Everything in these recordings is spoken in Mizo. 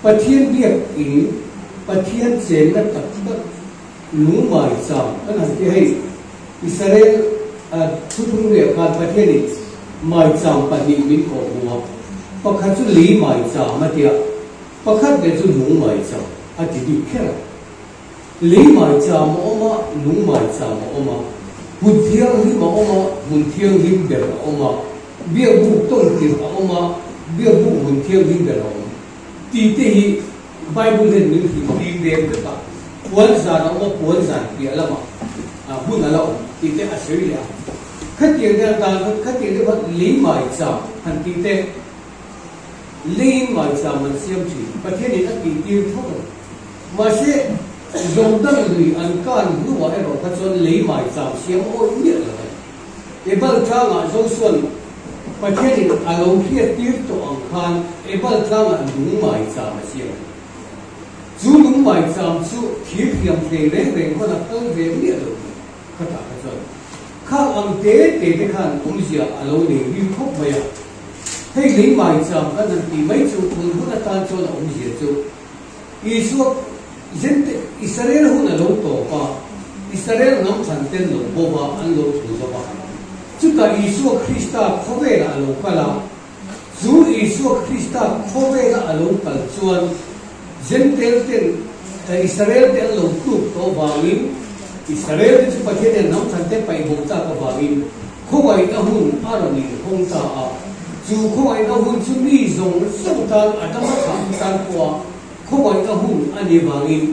Pathian biak in Pathian chenna tak tak lung maicham kan han ti hei Israel thuthlung riah khan Pathianin maicham pahnih min kawh hmu a, pakhat chu lei maicham a tia, pakhat leh chu lung maicham a ti bik kher a. Lei maicham a awm a, lung maicham a awm a, hmun thianghlim a awm a, hmun thianghlim ber a awm a, biakbuk tawntirh a awm a, biakbuk hmun thianghlim ber a awm tih te hi Bible hian min hrilh tir veng vek a, puan zan a awm a, puan zan piah lamah hun a la awm tih te a sawi leh a. Khatiang te atan khan khatiang te khan lei maicham han tih te, leiin maicham an siam thin, Pathianin a tihtir tho a ni. Mahse, Jordan lui an kan hnuah erawh kha chuan lei maicham siam awih miah lo a ni. Ebal tlangah Josua'n Pathianin a lo hriattir tawh ang khan Ebal tlangah lung maicham a siam a ni. Chu lung maicham chu thir hriam hlei reng reng hman a kal ve miah lo ni khatah kha chuan khang ang te te te khan awmzia a lo nei ril khawp mai a. Hei lei maicham kan han tih mai chu tun hun atan chuan a awmzia chu Isua zente Israel hun a lo tawp a, Israel hnam thlan ten lo bo va, an lo thu zo va. Chutah Isua Krista khawvelah a lo kal a, chu Isua Krista khawvela a lo kal chuan Jentel ten Israel te an lo tluk tawh vangin Israel te chu Pathian hian hnam thlan te paih bo tak avangin khawngaihna hun a rawn inhawng ta a. Chu khawngaihna hun chu mi zawng zawng tan Adama thlah te tan pawha khawngaihna hun a nih vangin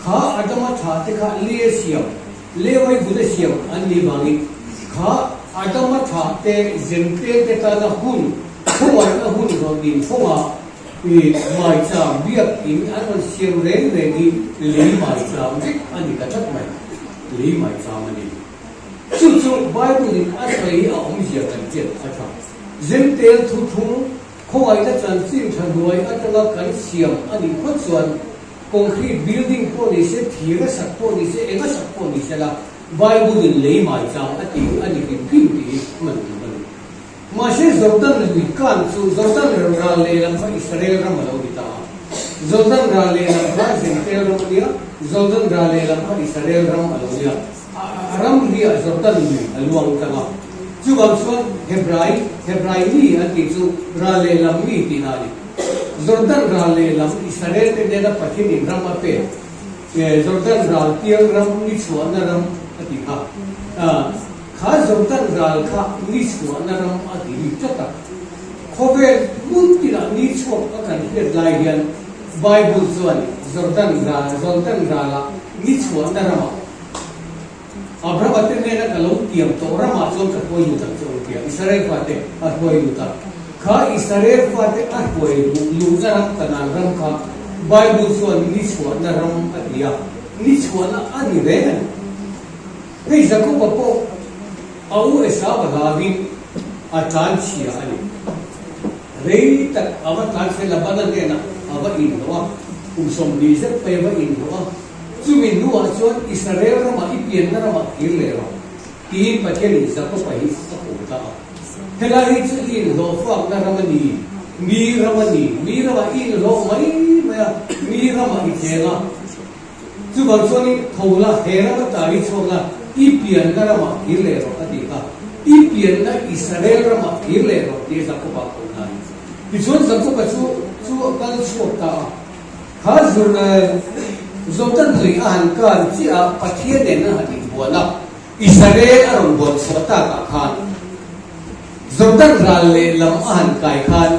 kha Adama thlah te kha le siam, le vaivut a siam an nih vangin kha Adama thlah te Zentel te tana hun, khawngaihna hun rawn inhawng a, maicham biak in an rawn siam reng reng hi lei maicham vek a ni ta tlat mai, lei maicham a ni. Chu chu Bible in a sawi hi a awmzia kan hriat a tha. Zentel thuthlung khawngaihna chanchin tha hnuai atanga kan siam a nih phawt chuan concrete building pawh ni se, thir a sak pawh ni se, eng a sak pawh ni se la, Bible in lei maicham a tih hi a ni hrim hrim tih hi hman tur a ni. Mahse Jordan lui kan chu Jordan ral lehlam kha Israel ram a lo ni ta a. Jordan ral lehlam kha Zentel ram a nia, Jordan ral lehlam kha Israel ram a lo nia. A ram hi a Jordan lui a luang tlang a. Chuvang chuan Hebrai, Hebrai mi an tih chu ral lehlam mi tihna a ni. Jordan ral lehlam Israel te hnena Pathianin ram a pek, Jordan ral piang ram ni chhuahna ram a ti kha. Kha Jordan ral kha ni chhuahna ram a ti bik tlat a. Khawvel hmun tinah ni chhuak a kan hriat lai hian Bible chuan Jordan ral, Jordan ralah ni chhuahna ramah Abrahama te hnena ka lo tiam tawh ramah chuan ka hruai lut ang che u tia Israel fate a hruai lut a. Kha Israel fate a hruai luhna ram Kanaan ram kha Bible chuan ni chhuahna ram a ti a, ni chhuahna a ni reng a ni. Hei Jakoba pawh a u Esau a hlauin a tlan chhia a ni. Rei tak a va tlan chhe Labana hnenah a va inhlawh a, kum 20 zet phei a va inhlawh a. Chumi hnuah chuan Israel ramah i pianna ramah kir leh rawh, tiin Pathianin Jakoba hi a ko ta a. Helai hi chu i inhlawhfakna ram a ni, mi ram a ni, mi ramah i inhlawh mai mai a, mi ramah i cheng a. Chuvang chuanin tho la, he ram ata hi chhuak la, i pianna ramah kir leh rawh, a ti kha. I pianna Israel ramah kir leh rawh, tia Jakoba a ko ta a ni. Tichuan Jakoba chu chu a kal chhuak ta a. Kha zirlai Jordan lui a han kan chiah a, Pathian nen an han inbuan a, Israel a rawn buan chhuah takah khan Jordan ral lehlam a han kai khan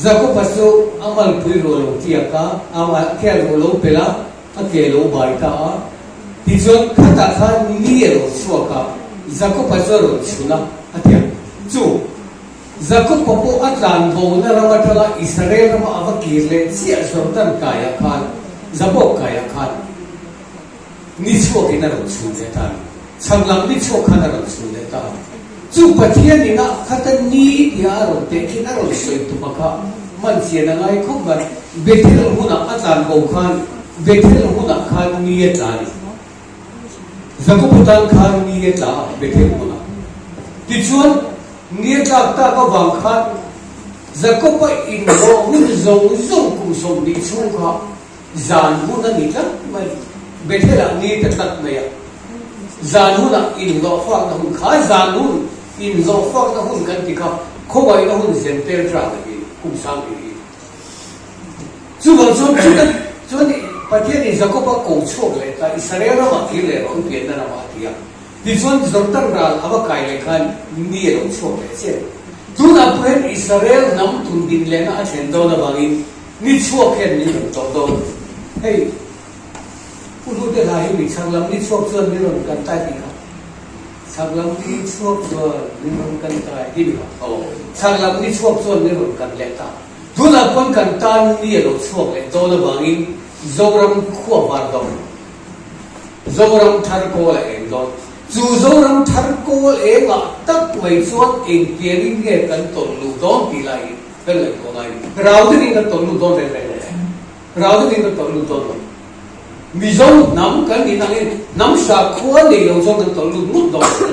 Jakoba chu a malpui ruah lo tiak a, a khian ruah lo pel a, a ke lo bai ta a. Tichuan khatah khan ni a rawn chhuak a, Jakoba chu a rawn chhun a, a ti a, Chu! Jakob-a pawh a tlan bona ram atanga Israel rama a va kir leh chiah Jordan kaiah khan, Jabok kaiah khan ni chhuakin a rawn chhun leh ta a ni. Chhak lam ni chhuak khan a rawn chhun leh ta a. Chu Pathian inah khata ni tia a rawn tehkhin a rawn sawi tuma kha man chian a ngai khawp mai. Bethel hunah a tlan bo khan Bethel hunah khan ni a tla a ni. Jakob-a tan khan ni a tla a Bethel hunah. Tichuan, Ni a tlak tak avang khan Jakob-a inhlawh hun zawng zawng kum 20 chhung kha zan hun a ni tlat mai. Bethel-ah ni ta tlat mai a. Zan hunah inhlawh fakna hun kha zan hun inhlawh fakna hun kan ti kha khawngaihna hun zentel ṭan a ni kum 2000 hi. Chuvang chuan chuta chuan Pathianin Jakob-a ko chhuak leh ta, Israel ramah kir leh rawh, i pianna ramah a ti a. Tichuan Jordan ral a va kai leh khan ni a lo chhuak leh chiah. Tunah pawh hian Israel hnam tun din lehna a thlen dawn avangin ni chhuak hian min rawn tawh dawn. Hei, Pu Hlute hla hi mi chhak lam ni chhuak chuan min rawn kan tai tih kha. Chhak lam ni chhuak chuan min rawn kan tai tih mi kha. Aw, chhak lam ni chhuak chuan min rawn kan leh ta. Tunah pawn kan tan ni a lo chhuak leh dawn avangin Zoram khua var dawn. Zoram thar kawl a eng dawn. Chu Zoram thar kawl engah tak mai chuan engtiangin nge kan tawlh luh dawn tih laiin kan ngaihtuah ngai ni. Rau deuhin kan tawlh lut dawn reng reng lo. Rau deuhin kan tawlh lut dawn lo. Mizo hnam kan nih nangin hnam sakhua nei lo chuan kan tawlh lut ngut dawn lo.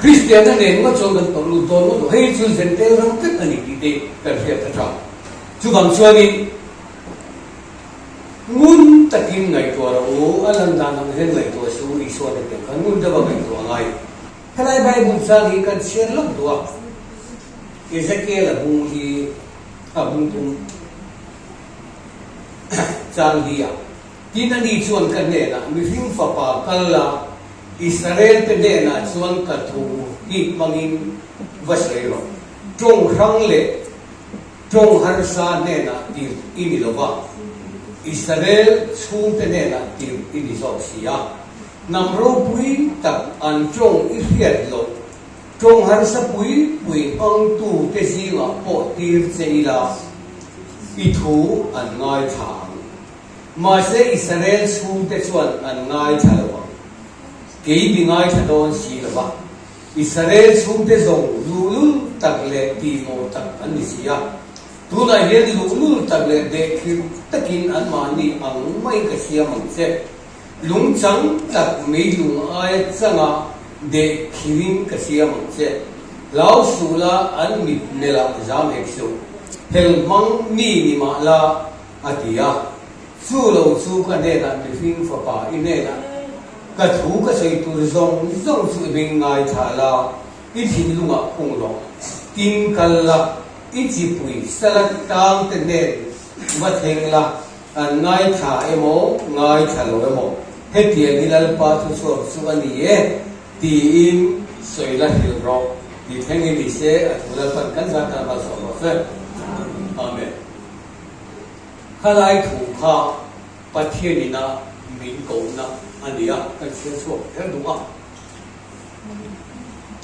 Kristianna nen ngawt chuan kan tawlh lut dawn ngawt lo. Hei chu Zentel ram vek a ni tih te kan hriat a tha. Chuvang chuanin ngun takin ngaihtuah rawh u, a lan dan ang hian ngaihtuah suh u Isua te piang khan ngun deuha ngaihtuah a ngai. Helai Bible chang hi kan chhiar lawk duh a, Ezekiel a bung hi a bung thum chang hi a. Tin ani chuan ka hnenah, Mihring fapa kal la, Israel-te hnenah chuan ka thu hi hmangin va sawi rawh. Tawng hrang leh tawng harsa hnenah tirh i ni lo va, Israel chhungte hnenah tirh i ni zawk si a. Hnam ropui tak an tawng i hriat loh, tawng harsa pui pui hmangtute zingah pawh tir che ila, i thu an ngaithla ang. Mahse Israel chhungte chuan an ngaithla lo ang. Kei mi ngaithla dawn si lo va. Israel chhungte zawng luhlul tak leh tihmawh tak an ni si a. Tunah hian luhlul tak leh dehkhirh takin anmahni ang mai ka siam ang che. Lungchang tak meilung aia changa dehkhirhin ka siam ang che. Hlau suh la an mit melah zam hek suh. Hel hmang mi ni mah la A ti a, Chu lo chu ka hnenah mihring fapa i hnenah ka thu ka sawi tur zawng zawng chu i beng ngaithla la, i thinlungah khung rawh, tin kal la, i chipui salad tang te hnen va thleng la, an ngaithla emaw ngaithla lo emaw, hetiang hi Lalpa thuchhuak chu a ni e, tiin sawi la hrilh rawh, ti thleng hi ni se, a thu Lalpan kan zat tan malsawm rawh se. Amen. Khalai thu kha Pathian ina min kohna a ni a, kan chhiar chhuak kher duh a.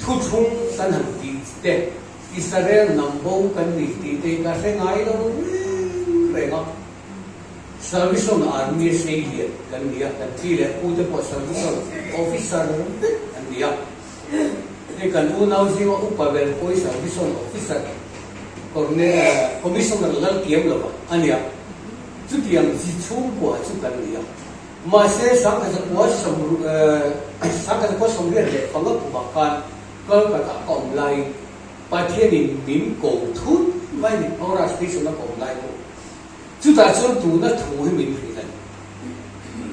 Thuthlung kan han tih te, Israel hnam bo kan ni tih te hi ka hre ngai lo reng reng a. Salvation Army a sei lian kan ni a, kan pi leh pu te pawh Salvation Officer vek an ni a. Hei kan unau zinga upa ber pawh hi Salvation Officer Commissioner lal kiam lova a nia. Chutiang chi chhungkua chu kan ni a. Mahse 1965 kumah khan Kolkata ka awm laiin Pathianin min ko thut mai ni, Howrah Station a ka awm lai pawh. Chutah chuan tuna thu hi min hrilh a ni.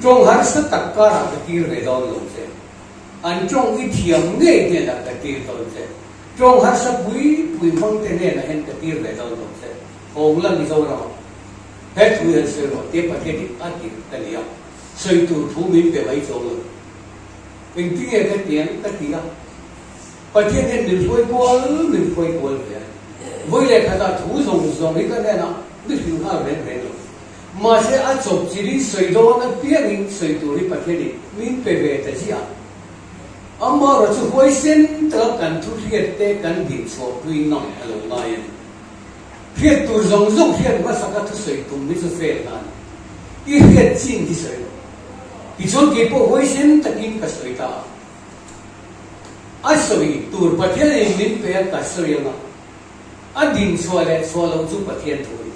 Tawng harsa tak karah ka tir ve dawn lo che. An tawng i thiam ngei hnenah ka tir dawn che. Tawng harsa pui pui hmang te hnenah hian ka tir ve dawn lo che. Hawng la Mizoramah he thu hian sawi rawh tia Pathian in a tir ka ni a, sawi tur thu min pe mai chuang lo. Engtinge ka ti ang ka ti a, Pathian hian min hruai kual min hruai kual ve a ni. Vawi leh khatah thu zawng zawng hi ka hnenah mi hrilh nghal reng reng lo. Mahse a chawp chilin sawi dawn apiangin sawi tur hi Pathianin min pe ve ta ziah. Amaherawh chu huaisen taka kan thu hriat te kan din chhuah pui ngam a lo ngai a ni. Hriat tur zawng zawng hriat hmasaka thu sawi tum hi chu fail na a ni. I hriat chin hi sawi rawh. Tichuan kei pawh huaisen takin ka sawi ta a. A sawi tur Pathianin min pe a ka sawi anga a din chhuah leh chhuah loh chu Pathian thu a ni.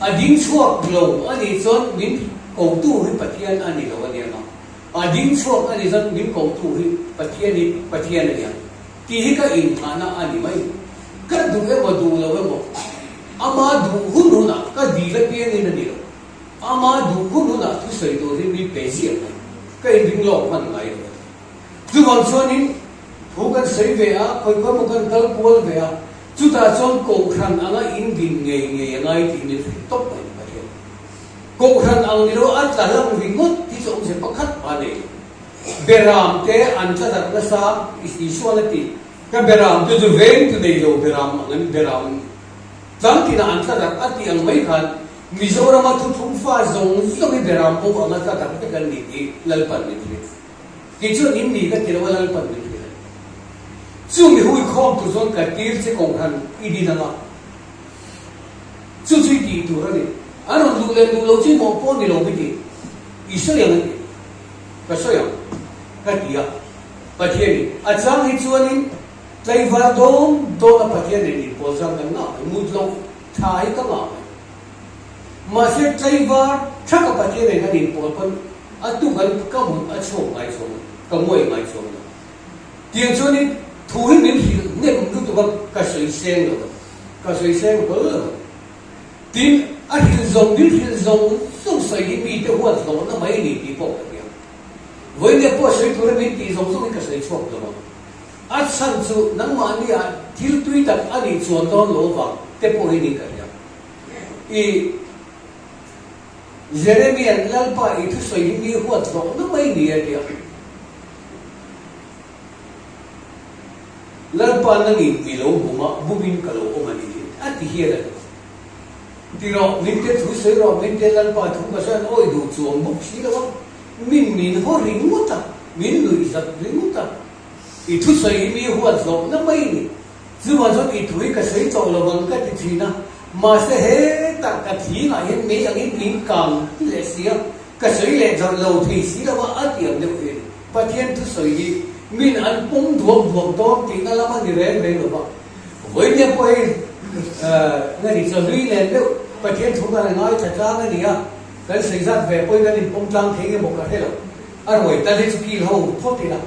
A ding chhuak lo a nih chuan min kotu hi Pathian a ni lo a nia nga, a ding chhuak a nih chuan min kotu hi Pathian hi Pathian a nia tih hi ka inthahna a ni mai. Ka duh emaw duh lo emaw, ama duh hun hunah ka dil apiangin a ni lo. Ama duh hun hunah thusawi tur hi mi pe ziah mai. Ka inring lawk hman ngai lo a ti. Chuvang chuanin thu kan sawi ve a, khawi khawi maw kan kal kual ve a, chutah chuan kohhran anga indin ngei ngei a ngai tih min hrilh tawp mai Pathian. Kohhran ang ni lo a tla hlang ringawt hi chu awmze pakhat a nei lo. Beram te an tla darh nasa Isuan a ti. Ka beram te chu veng tu nei lo beram ang an beram tlang tinah an tla darh a tih ang mai khan Mizorama thuthlung fa zawng zawng hi beram bo anga tla darh vek an ni tih Lalpan min hrilh. Kei chuan in ni ka ti lo a Lalpan min hrilh a ni. Chu mi hui khawm tur chuan ka tir che kohhran i din anga chu chu i tih tur a ni. An rawn duh leh duh lo chu i mawh pawh ni lo mi ti. I sawi ang a ti. Ka sawi ang ka ti a. Pathianin a chang hi chuanin tlaivar dawn dawn a Pathian nen inpawl zang kan ngah mai, mut loh tha hi ka ngah mai. Mahse tlaivar thaka Pathian nen kan inpawl pawn a tu kan ka mut a chhuak ngai chuang lo, ka nguai ngai chuang lo. Tiang chuanin thu hi min hrilh hnem lutuk a, ka sawi seng lo a, ka sawi seng hlawl lo a. Tin, a hrilh zawng min hrilh zawng zawng sawi hi mite huat hlawhna mai a ni tih pawh ka hria. Vawinia pawh sawi tura min tih zawng zawngin ka sawi chhuak lo ang. A chhan chu nangmahni ah thil tui tak a nih chuan dawn lo vang te pawh hi niin ka hria. I Jeremia'n Lalpa i thusawi hi mi huat hlawhna mai ni a ti a. Lalpa nangin mi lo bum a, bumin ka lo awm a ni a ti hial a ni. Ti rawh, min te thu sawi rawh, min te Lalpa thu ka sawi an awi duh chuang bawk si lo a, min min haw ringawt a, min nuih zat ringawt a, i thusawi hi mi huat hlawhna mai ni. Chuvang chuan i thu hi ka sawi tawh lo ang ka ti thin a, mahse hetah ka thingah hian mei angin min kang leh si a, ka sawi leh zawrh lo thei si lo a, a ti ang deuh hi a ni. Pathian thusawi hi min an pawm duak duak dawn tihna lam a ni reng reng lo va. Vawinia pawh hei nga ni chawhlui nen deuh Pathian thu kan ngaithla tlang a ni a, kan sawi zat ve pawhin kan inpawm tlang thei nge maw ka hre lo. A ruai tal hi chu kil ho phawt ila,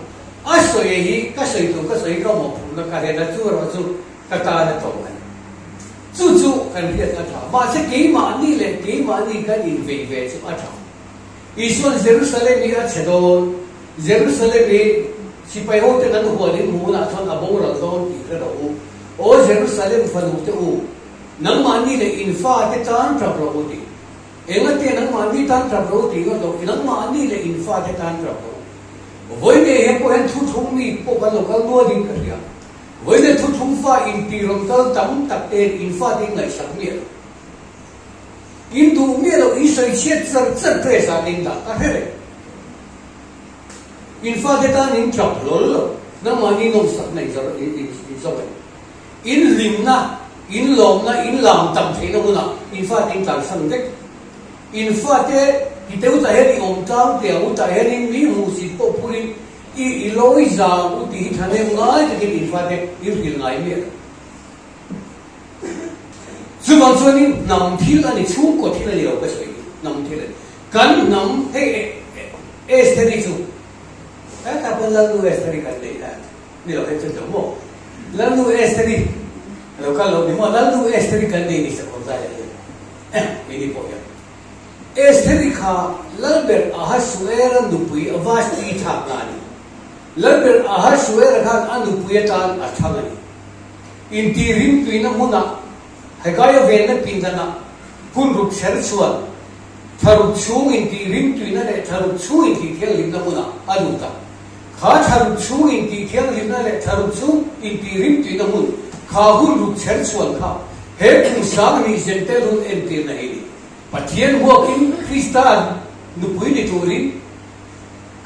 a sawi hi ka sawi tur ka sawi ka mawhphurhna ka hlen a, chu erawh chu ka tan a tawng a ni. Chu chu kan hriat a tha. Mahse keimahni leh keimahni kan invei ve chu a tha. Isua'n Jerusalem hi a chhe dawn, Jerusalem hi sipai hoten an huan in hmunah chuan a boral dawn tih hre rawh u. Aw Jerusalem fanute u, nangmahni leh in fate tan tap rawh u tih. Engate nangmahni tan tap rawh u tih ngawt lo, nangmahni leh in fate tan tap rawh u. Vawiin he pawh hian thuthlung mi pawh kan lo kal nual in ka hria. Vawiin thuthlung fa inti rawn kal tam tak te'n in fate in ngaihsak miah lo. In duh miah loh in sawi chhiat char char press ah ning dah ka hre reng. In fate tan in tap hlawl lo, nangmahni nawmsakna in zawrh in in zawk a ni. In hlimna, in lawmna, in lam tam theihna hunah in fate in tlansan vek. In fate ti teu tah hian i awm tlang teh ang u tah hianin mi hmuhsit pawh phurin i i lawi zang u tih hi thahnem ngai takin in fate in hrilh ngai miah lo. Chuvang chuanin hnam thil a ni, chhungkaw thil a ni lo ka sawi hi, hnam thil a ni. Kan hnam hei Estheri chu hetah pawh Lalnu Estheri kan nei a ni lo hei chu lo maw? Lalnu Estheri a lo kal lo ni maw? Lalnu Estheri kan nei ni sakhawm zaiah hian keini pawh hian Estheri kha Lalber Ahasuera nupui Vashti thlakna a ni. Lalber Ahasuera khan a nupui atan a thlang a ni. Inti rimtuina hmunah Hegaia venna pindanah hun ruk chher chuan thlaruk chhung inti rimtuina leh thlaruk chhung inti thianghlimna hmunah a lut a. Kha thlaruk chhung inti thianghlimna leh thlaruk chhung inti rimtuina hmun kha hun ruk chher chuan kha he kum 2000 zentel hun entirna hi ni. Pathian huakin Krista nupui ni turin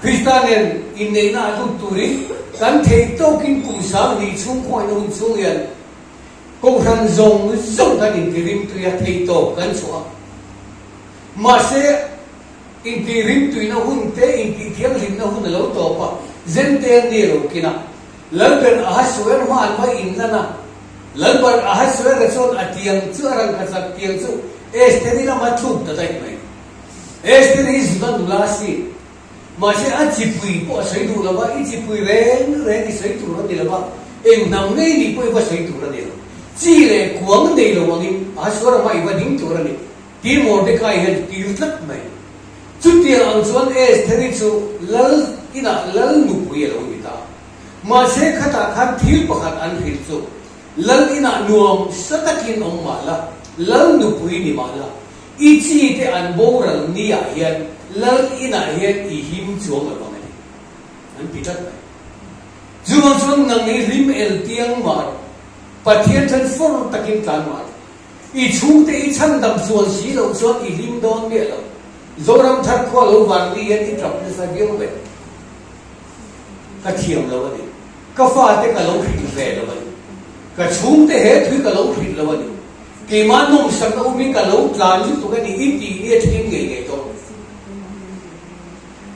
Krista nen inneihna a lut turin kan theih tawkin kum 2000 chhung khawngaihna hun chhung hian Kohhran zawng zawng kan intirimtui a, theih tawp kan chhuah a. Mahse, intirimtuina hun te, intihthianghlimna hun a lo tawp a, Zente ni a lo kin a. Lalber Ahasuer hma an va inlan a, Lalber Ahasuera chuan a tiang chu a rangkachak tiang chu Estheri lama thluk ta daih mai. Esther hi Juda nula a si. Mahse a chipui pawh a sawi duh lo va, i chipui reng reng i sawi tur a ni lo va, eng hnam ngei nih pawh i va sawi tur a ni lo. Chi leh kuang nei lo angin Ahasuerama i va ding tur a ni, tiin Mordekai hian tir tlat mai. Chutiang ang chuan Estheri chu lal inah lal nupui a lo ni ta. Mahse khatah khan thil pakhat an hrilh chu, Lal inah nuam sa takin awm mah la, lal nupui ni mah la, i chi te an boral niah hian lal inah hian i him chuang lo vang a ni, an ti tlat mai. Chuvang chuan nang i hlim el tiang mah rawh, Pathian then fawr takin tlan mah rawh. I chhungte i chhandam chuan si loh chuan i hlim dawn miah lo. Zoram thar khua lo van ni hian i tap nasa viau ve. Ka thiam lo a ni. Ka fate ka lo hrilh ve lo a ni. Ka chhungte he thui ka lo hrilh lo a ni. Keimah nawmsakna umin ka lo tlan lutuk a ni i tih ni a thleng ngei ngei dawn.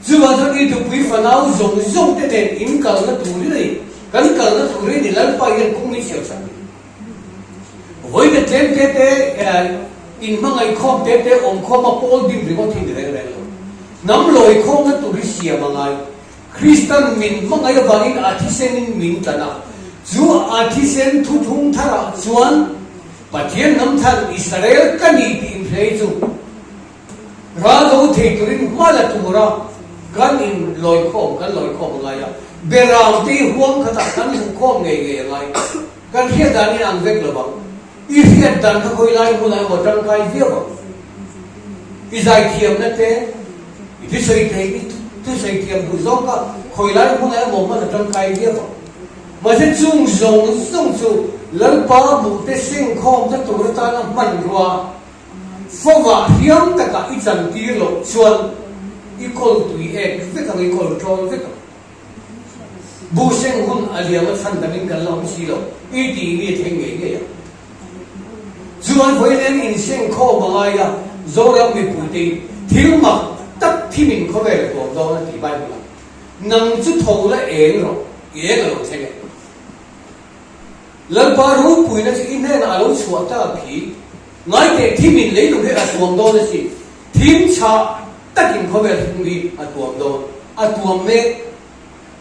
Chuvang chuan i tupui fanau zawng zawng te nen in kalna turin a ni. Kan kalna turin i Lalpa hian kawng min siam sak ni. Vawiin tlem te te inhmangaih khawm te te awm khawm a pawl dim ringawt hi ni reng reng lo. Hnam lawi khawmna tur hi siam a ngai. Kristan min hmangaih avangin a thisenin min tlan a, chu a thisen thuthlung tharah chuan Pathian hnam thar Israel ka ni tih inhrei chu Ral lo thei turin hma la tura kan in lawikhawm, kan lawikhawm a ngai a, beram te hi huang khatah kan luhkhawm ngei ngei a ngai. Kan hriat dan in ang vek lo vang. I hriat dan kha khawi lai hmunah emaw tangkai viau ang. I zaithiamna te, i thusawi thei, i thusawi thiam duh zawng kha khawi lai hmunah emaw hman a tangkai viau ang. Mahse chung zawng zawng chu Lalpa buhte sengkhawmna tur atana hmanrua Fawvah hriam takah i chantir loh chuan i kawl tui ek vek ang, i kawl tlawn vek ang. Buhseng hun a liam a chhan damin kan la awm si lo, i tih mi a thleng ngei ngei ang. Chuan vawiin inseng khawm a ngai a, Zoram mipuite in thil mak tak thimin khawvel a tuam dawn a ti Bible ah. Nang chu tho la eng rawh, i eng a lo thleng e. Lalpa ropuina chu i hnenah a lo chhuah ta khi. Ngaiteh thimin leilung hi a tuam dawn a si. Thim chhah takin khawvel hung hi a tuam dawn. A tuam mek.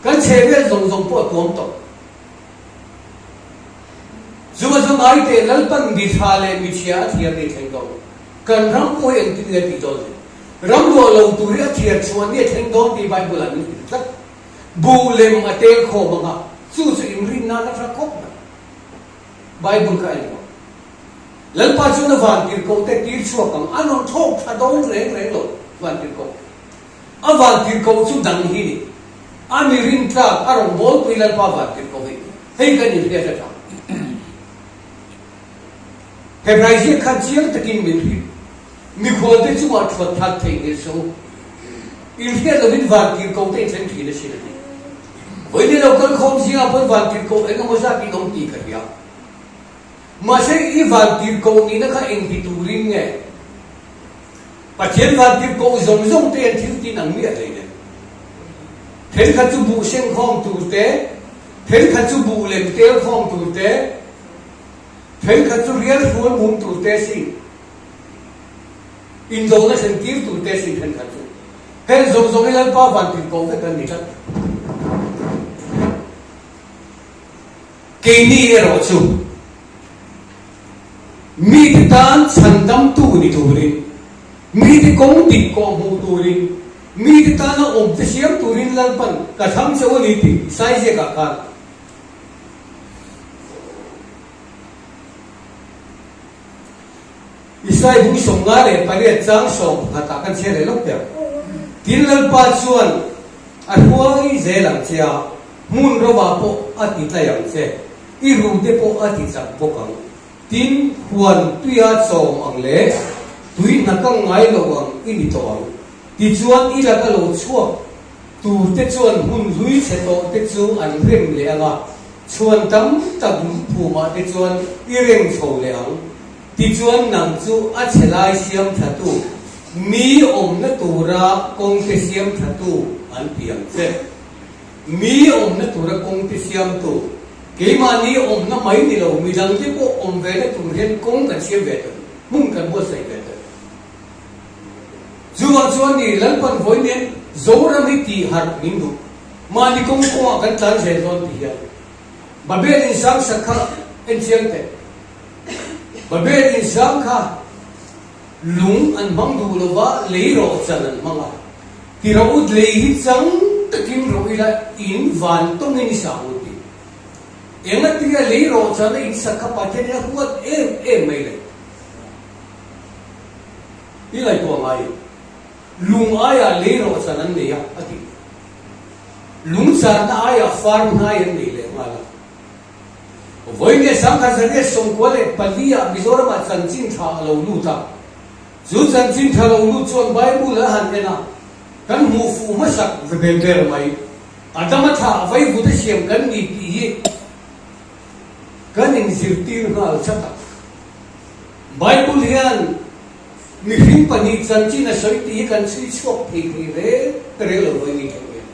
Kan chhehvel zawng zawng pawh a tuam tawh. Chuma chu ngaiteh Lalpan mi tha leh mi chhia a thiar ni thleng dawn. Kan ram pawh hi engtin nge tih dawn le? Ram ruah lo tur hi a thiar chhuah ni a thleng dawn tih Bible ah min hrilh tlat. Buh lem a tel khawm ang a, chu chu inrin nan a tha khawp mai. Bible kha en rawh. Lalpa chuan a vantirhkoh te tir chhuak ang, a rawn thlawk tha dawn reng reng lo vantirhkoh. A vantirhkoh chu dang hi ni. A mi rintlak, a rawn bawlpui Lalpa vantirhkoh hi. Hei kan inhriat a tha. Hebrai ziak khan chiang takin min hrilh. Mikhualte chungah thuat that theih ngei suh u. Inhriat lovin vantirhkoh te in thleng thin a sin a ti. Vawiin lo kal khawm zingah pawn vantirhkoh eng emaw zat in awm tih ka hria. Mahse i vantirhkoh nihna kha engti turin nge? Pathian vantirhkoh zawng zawng te an thil tin ang miah hlei nen. Thenkhat chu buh seng khawm tur te, thenkhat chu buh lem tel khawm tur te, thenkhat chu rial hrual mum tur te si. Indona thlen tir tur te sin thenkhat chu heng zawng zawng hi Lalpa vantirhkoh vek an ni tlat. Keini erawh chu mite tan chhandamtu ni turin, mite kawng dik kawh hmuh turin, mite tana awmte siam turin Lalpan ka thlang che u a ni tih Isaiziakah khan Isai bung 58 chang 11 ah kan chhiar leh lawk teh ang. Tin Lalpa chuan a hruai zel ang che a, hmun rovah pawh a ti tlai ang che, i rute pawh a ti chak bawk ang. Tin, huan tuia chawm ang leh tui hna kang ngai lo ang i ni tawh ang. Tichuan i laka lo chhuak turte chuan hmun hlui chhe tawh te chu an rem leh ang a, Chhuan tam tak lungphumah te chuan i reng chho leh ang. Tichuan nang chu a chhe lai siam thatu, mi awmna tura kawngte siam thatu an ti ang che. Mi awmna tura kawngte siamtu, keimahni awmna mai ni lo, midangte pawh awm ve na tur hian kawng kan siam ve ta, hmun kan buatsaih ve ta. Chuvang chuan ni Lalpan vawi nen Zoram hi tih harh min duh. Mahni kawng kawngah kan tlan zel dawn ti hian Babel in sang sak kha en chiang teh. Babel insang kha lung an hmang duh lo va, lei rawhchan an hmang a. Ti rawh u, lei hi chang takin rawh ila in van tawngin i sang u ti. Engatia lei rawhchan a insak kha Pathian hi a huat em em mai le. I ngaihtuah ngai em? Lung aiah lei rawhchan an nei a, a ti. Lung charna aiah far hnai an nei leh nghal a. Vawiin 1994 ah Mizoramah chanchin tha a lo lut a. Chu chanchin tha lo lut chuan Bible a han en a, kan hmuh fuh hmasak ve ber mai. Adama thlah vaivut a siam kan ni tih hi kan inzirtir nghal chat a. Bible hian mihring pahnih chanchin a sawi tih hi kan chhui chhuak thei thei reng reng lo vawiin theuh hian.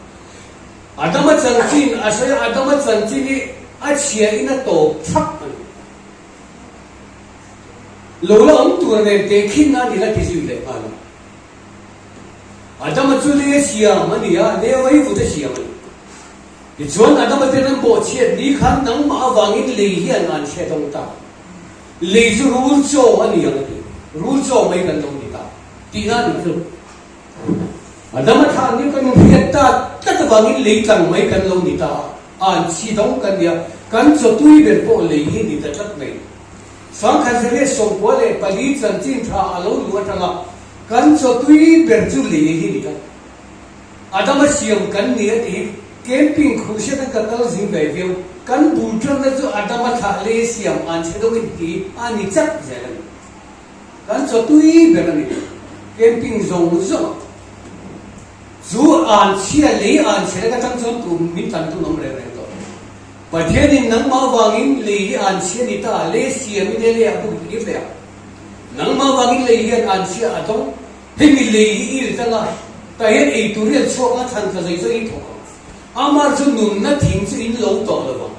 Adama chanchin a sawi a, Adama chanchin hi a chhia in a tawp thlap a ni. Lo la awm tur nen tehkhin nan i la ti zui leh nghal a. Adama chu lei a siam a ni a, lei a vaivut a siam a ni. Tichuan Adama ten an bawhchhiat ni khan nangmah avangin lei hian an hre dawng ta. Lei chu rul chaw a ni ang a ti. Rul chaw mai kan lo ni ta tihna a nih chu. Adama thlah ni kan inhriat ta tlat avangin lei tlang mai kan lo ni ta a, an chhi dawng kan ni a, kan chawtui ber pawh lei hi ni ta tlat mai. 1994 chanchin tha a lo luh atanga kan chawtui ber chu lei hi ni tlat. Adama siam kan ni a ti, camping khuhsiat an ka kal zing ve viau, kan bul tanna chu Adama thlah lei siam an chhe dawng in ti a ni chat zel a ni. Kan chaw tui ber a ni. Camping zawng zawng ah chu an chhia lei an chhe lek atang chuan tum min tan tun awm reng reng tawh. Pathian in nangmah vangin lei hi an chhia ni ta, lei siam in he lei ah buk i kir leh a. Nangmah vangin lei hian an chhia a dawng. Hemi lei hi i ri tlang a, tah hian ei tur hi an chhuak a, thlan tla zai zai in thawk ang. Amah chu nunna thing chu in lo tawh lo vang.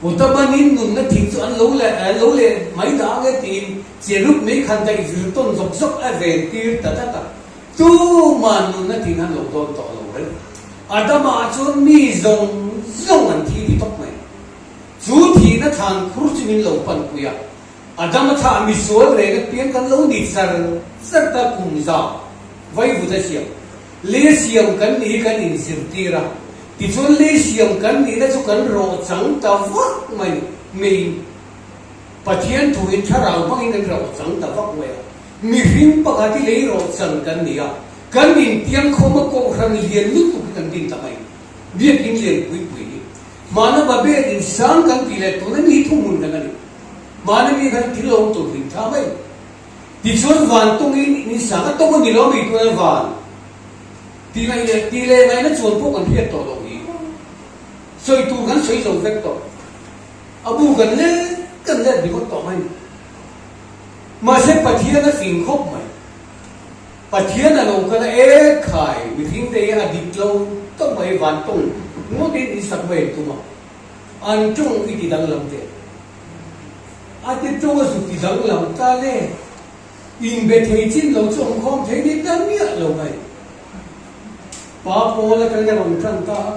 Puta banin nunna thing chu an lo leh an lo leh mai dah ang e tiin cherub mei khan daih vir tawn zawk zawk a ven tir ta tlat a. Tuman nunna thing an lo dawn tawh lo reng. Adama ah chuan mi zawng zawng an thi ti tawp mai. Chu thihna thlan khur chu min lo panpui a. Adama thlah misual reng apiang kan lo ni char char ta kum za vaivut a siam. Lei siam kan nih hi kan inzirtir a, tichuan lei siam kan nihna chu kan rawh chang ta vak mai meiin Pathian thuin thlarau hmangin kan rawh chang ta vak mai a. Mihring pakhat hi lei rawh chan kan ni a, kan intiangkhawm a kohhran lian lutuk hi kan din ta mai. Biakin lian pui pui hi hmana Babel in sang kan tih leh tuna ni thuhmun kan a ni. Hmana mi khan thil a awm tur hlim tha mai. Tichuan van tawngin in sang a tawng a ni lo mi tuna van ti ngaih leh ti leh ngaihna chuan pawh kan hriat tawh loh hi sawi tur kan sawi zo vek tawh. A bu kan let kan let ringawt tawh mai. Mahse Pathian a fing khawp mai. Pathian a lo kal a e khai mihring te hi a dik lo tawp mai van tawng ngawtin in sak mai an tum a. An tawng i ti danglam teh. A ti tawng a zuk ti danglam ta le. Inbe thei chin lo chu awm khawm thei ni ta miah lo mai. Pa Paul atangin a rawn tan ta a.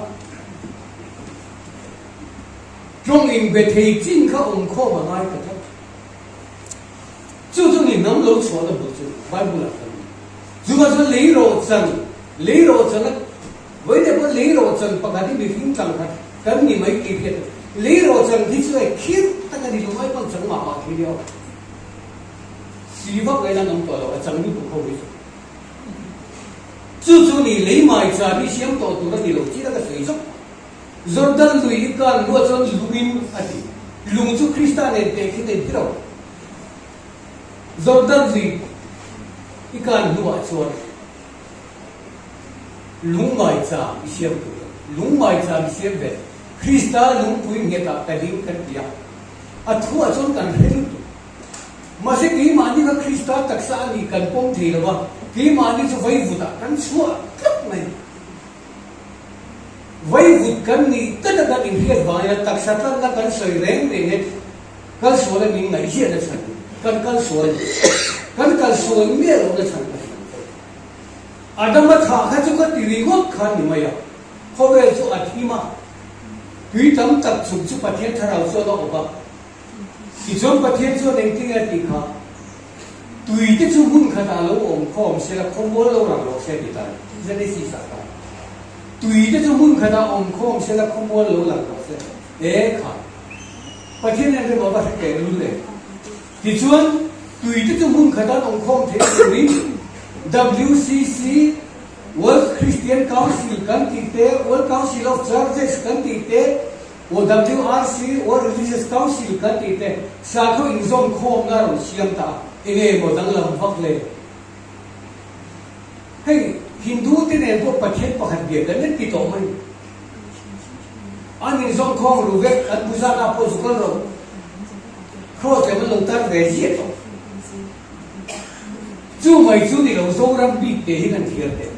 Tawng inbe thei chin kha awm khawm a ngai ta tlat. Chu chu ni hnam lo chhuahna bul chu Bible ah kan ni. Chuvang chuan lei rawhchan, lei rawhchan a Vawiin pawh lei rawhchan pakhat hi mihring tlang khat kan ni mai tih hriat a ni. Lei rawhchan hi chu hei khir tak a ni lo mai pawn chang mah mah thei nia aw. Si vak ngaihna an awm tawh lo, a chang lutuk ho hi chu. Chu chu ni lei mai chan hi siam tawh tur a ni lo chi la ka sawi zawk. Jordan lui hi kan hnuah chuan lungin a ti. Lung chu Krista nen tehkhin a inti lo. Jordan lui i kan hnuah chuan Lungngai chang i siam tur a ni. Lungngai chang i siam ve. Krista lungpui nghetah ka ding kan ti a. A thuah chuan kan hre lutuk. Mahse keimahni kha Krista taksa a nih kan pawm thei lo va, keimahni chu vaivutah kan chhuah tlat mai. Vaivut kan nih tlat a kan inhriat vangin a taksa tlatna kan sawi reng reng e. Kal sual a min ngaihhiat a chhan kan kal sual kan kal sual miah lohna chhan ka hriat fo. Adama thah kha chu ka ti ringawt kha ni mai a, khawvel chu a thim a, tui tam tak chung chu Pathian thlarau chuan a awp a. Tichuan Pathian chuan engtin nge a tih kha? Tui te chu hmun khatah lo awm khawm se la, khawmual lo rang rawh se ti ta ni. Genesis ah khan tui te chu hmun khatah awm khawm se la, khawmual lo lang rawh se. E kha! Pathian hian rem a va hre teh lul e. Tichuan tui te chu hmun khatah an awm khawm theih turin WCC, World Christian Council kan tih te, World Council of Churches kan tih te, WRC, World Religious Council kan tih te sakhaw inzawm khawmna a rawn siam ta a, enge maw danglam vak le? Hei Hindu te nen pawh Pathian pakhat bia kan en ti tawh mai. An inzawm khawm ru vek, an puzana pawh zu kal ro. Cross lem an lo tar ve ziah tawh. Chu mai chu ni lo Zoram bik te hi kan thiam teh.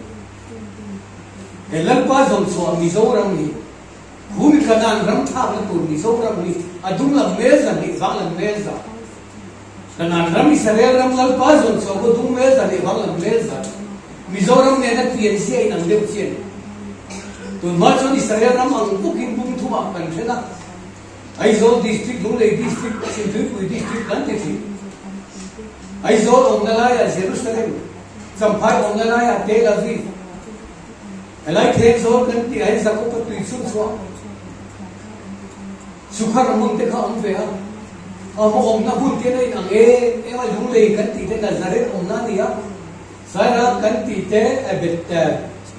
He Lalpa zawmchhuah Mizoram hi Hun Kanan ram thlakna tur Mizoram hi a dung lam mel za hnih vang lam mel za. Kanan ram Israel ram Lalpa zawmchhuah pawh dung mel za hnih vang lam mel za. Mizoram nena pian zia in ang deuh chian. Tunhma chuan Israel ram ang bawkin bung thumah kan then a. Aizawl District, Lunglei District, Chhimtuipui District kan ti thin. Aizawl awmna laiah Jerusalem, Champhai awmna laiah Tel Aviv, helai Thenzawl kan tih ah hian Jakob-a tui chhun chhuah Sukhar hmun te kha awm ve a, a awmna hmun te a inang em em a, Lunglei kan tih te Nazareth awmna a ni a, Sairang kan tih te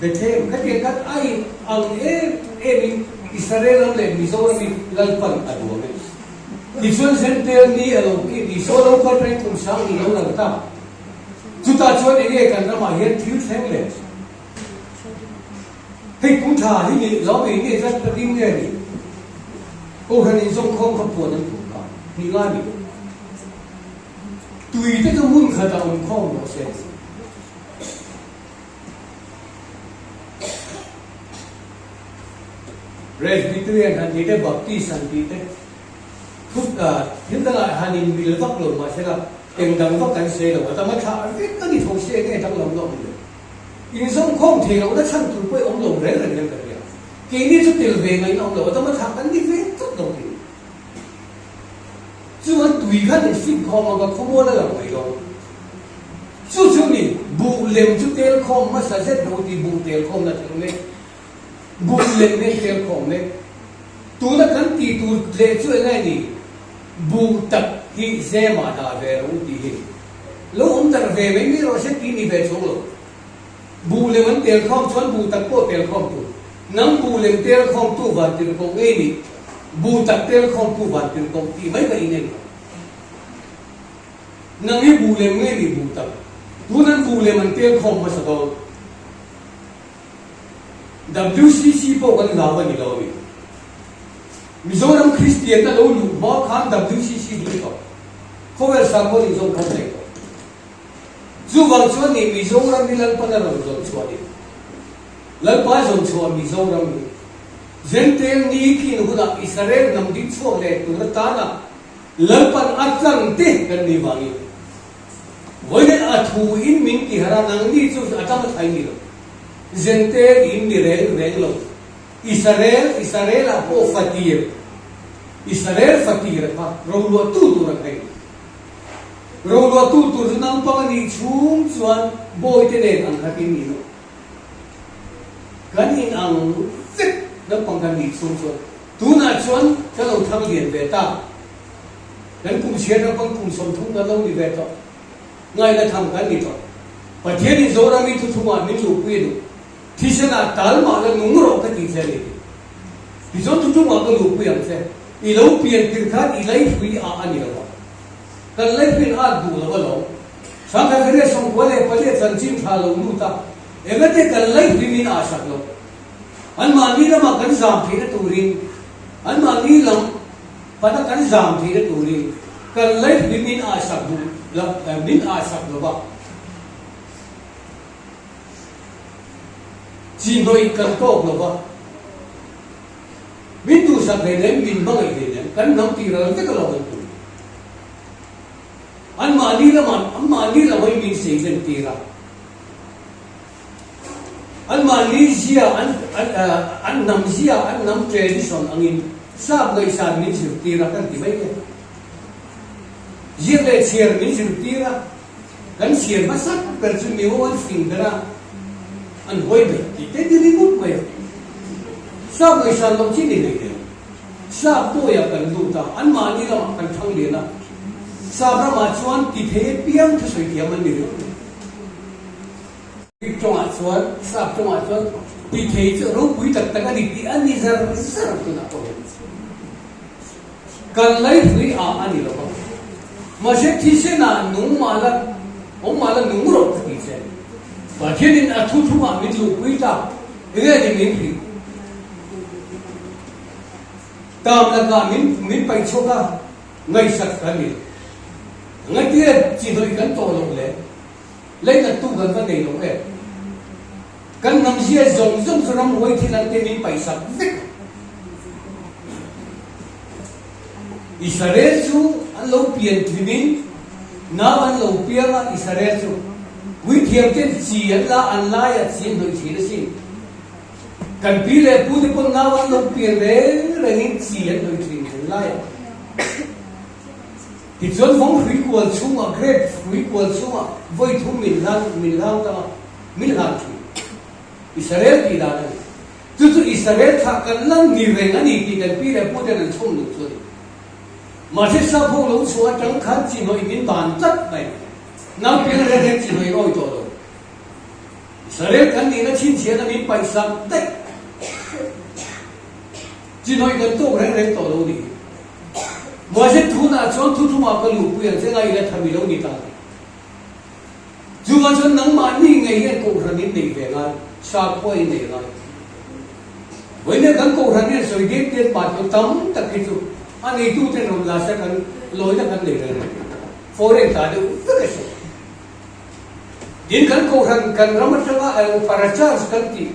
Bethlehem khatiang khan a in ang em em in Israel ram leh Mizoram hi Lalpan a duam e. Tichuan Zentel ni a lo kih Isua lo kal reng kum sang ni lo lang ta. Chutah chuan enge kan ramah hian thil thleng le? Hei kum tha hi ni lo mi nge zat ka ding nge ni? Kohhran inzawmkhawm kha puan an tum kha ni ngai mi? Tui te chu hmun khatah awm khawm rawh se. Presbyterian han tih te, Baptist han tih te, thut thil dangah han inmil vak lo mahsela eng dang vak kan sawi lo. A tam a thlah vek a ni tho se enge danglam lo awm le. Inzawm khawm thei lohna chhan tur pawh i awm lo reng reng hian ka hria. Keini chu tel ve ngaihna awm lo, a tam a thlah kan ni ve tlat lo tih. Chuan tui khan in fin khawm ang ka khawmual a lang mai lo. Chu chu ni, buh lem chu tel khawm hmasa zet lo ti buh tel khawm na theng mek. Buh lem nen tel khawm mek. Tuna kan tih tur leh chu eng nge ni? Buh tak hi zemah dah ve rawh u tih hi. Lo awm darh ve mai mai rawh se tih ni ve chuang lo. Buh lem an tel khawm chuan buh tak pawh tel khawm tur. Nang buh lem tel khawm tu van tir koh ngei nih, buh tak tel khawm tu van tir koh tih mai ka inen lo. Nang hi buh lem ngei nih buh tak. Tun an buh lem an tel khawm hmasa dawn. WCC pawh kan hlau a ni lo a mi. Mizoram Kristian a lo luh hma khan WCC ding tawh. Khawvel sakhaw nih zawng khan daih tawh. Chuvang chuan nih Mizoram hi Lalpan a rawn zawn chhuah ni. Lalpa zawn chhuah Mizoram hi Zentel ni khin hunah Israel hnam ding chhuak leh tur atana Lalpan a tlang te kan ni vangin vawiin a thu in min ti harh a, nangni chu a tang a thai ni lo. Zentel in ni reng reng lo. Israel, Israel ah pawh fatir, Israel fatir kha roluah tu tur a thei. Roluahtu tur chu naupang a nih chhung chuan bawite nen ang khatin ni lo. Kan in ang vek naupang kan nih chhung chuan tunah chuan ka lo thang lian ve ta. Kan kum chhiar naupang kum 30 kan lo ni ve tawh. Ngaihna tham kan ni tawh. Pathianin Zorami thuthumah min luhpui a duh. Thisenah tal mah la nung rawh ka ti che a ni. Tichuan thuthumah ka luhpui ang che. I lo pian tir khan i leihrui ah a ni lo a. Kan leihruiin at duh lo alawm. Sangkhat Kharia 94 chanchin tha lo lut a, engate kan leihrui min ah sak lo. Anmahni lamah kan zam theihna turin, anmahni lam pana kan zam theihna turin kan leihrui min ah sak duh lo, min ah sak lo va. Chi hnawih kan tawk lo va. Min duhsak hleinem, min hmangaih hleinem, kan hnam tih ral vek alo kan tum. Anmahni lamah, anmahni lam hi min seilen tir a. Anmahni zia, an an hnam zia, an hnam tradition angin sap ngaihsan min zirtir a kan ti mai e. Ziak leh chhiar min zirtir a, kan chhiar hmasak ber chu miho an fing ber a, an huai ber tih te ni ringawt mai a. Sap ngaihsan loh chi ni hlei hlei. Sap pawiah kan lut a, anmahni lamah kan thang lian a. Sap ramah chuan ti thei apiang thusawi thiam an ni ringawt mai. Greek tawngah chuan, Sap tawngah chuan ti thei chu ropui tak tak a ni tih a ni zar zar tunah pawh hian kan laihrui ah a ni lo va. Mahse thisenah nung mah la, awm mah la nung rawh ka ti che. Pathianin a thu thungah min luhpui ta, enge ni min hrih? Tam lakah min min paih chhuak a, ngaihsak kan ni lo. Ngaihtir chi hnawih kan tawh loh le. Leinattu kan va nei lo em? Kan hnamzia zawng zawng chu ramhuai thil an te min paihsak vek a. Israel chu an lo pian tlimin nau an lo piang a, Israel chu puithiam ten chi an la an laia chi an hnawih thin asin. Kan pi leh pu te pawn nau an lo pian reng rengin chi an hnawih thin an laiah. Tichuan vawng hrui kual chhungah, grape hrui kual chhungah vawi thum min hlan, min hlang tang a, min hlan thin. Israel tih dan a ni. Chu chu Israel thlah kan la ni reng a ni tih kan pi leh pu ten an chhawm loh chu a ni. Mahse sap ho lo chhuah atang khan chi hnawih min ban tlat mai. Nau piang reng reng chi hnawih awi tawh lo. Israel kan nihna chhinchhiahna min paihsak daih. Chi hnawih kan tawk reng reng tawh lo ni. Mahse tunah chuan thuthlumah ka luhpui ang che nga ila thami lo ni ta ni. Chuvang chuan nangmahni ngei hian kohhran in nei ve ngai, sakhua in nei ngai. Vawiin kan kohhran hian sawi dep dep mah chu tam tak hi chu a neituten rawn la se kan lawina kan nei reng reng. Foreign ta deuh vek a sawi. Tin kan kohhran kan ram atanga para church kan tih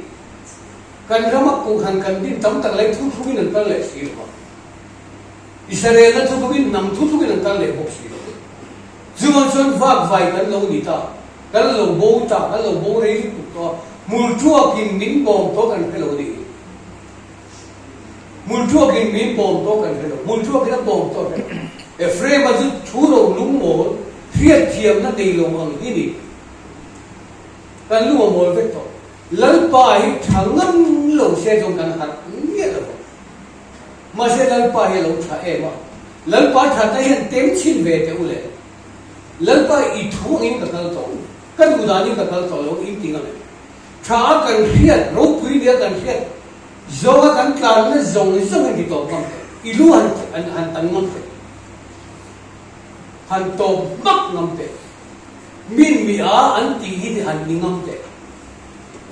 kan rama kohhran kan din tam tak leh thuthlungin an kal leh si lo va. Israel-a thuthlungin hnam thuthlungin an kal leh bawk si lo. Chuvang chuan vak vai kan lo ni ta, kan lo bo ta, kan lo bo rei lutuk tawh a, hmulthuakin min bawm tawh kan hre lo a nih hi. Hmulthuakin min bawm tawh kan hre lo, hmulthuakin a bawm tawh a hre lo. Ephraim-a chu thu ro lungmawl, hriatthiamna nei lo ang hi ni. Kan lu a mawl vek tawh. Lalpa hi tha ngam lo se zawng kan harh miah lo vang. Mahse Lalpa hi a lo tha em a, Lalpa thatna hian tem chhin ve teh u le. Lalpa i thu angin ka kal tawh, ka duh danin ka kal tawh lo in ti ngam em? Tha a kan hriat, ropui nia kan hriat zawnga kan tlanna zawng zawng in ti tawp ngam teh, i lu han han tan ngam teh, han tawp hmak ngam teh, min mi a an tih hi han ni ngam teh.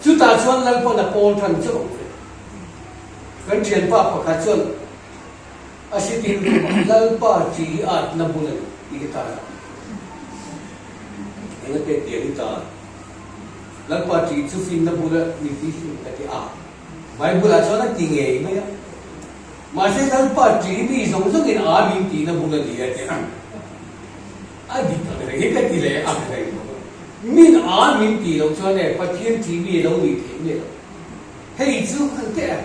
Chutah chuan Lalpawn a pawl tan chauh ang che. Kan thianpa pakhat chuan a sitting room ah Lalpa chi hi atna bul a ni tih hi tar a. Eng a te tiang hi tar. Lalpa chi chu finna bul a ni tih hi ka ti a. Bible ah chuan a ti ngei mai a. Mahse Lalpa chi mi zawng zawngin a min tihna bul a ni a ti a. A dik ang reng hi ka ti leh ang reng bawk a. Min a min tih loh chuan e Pathian chi mi a lo nih theih nge lo. Hei chu han teh a,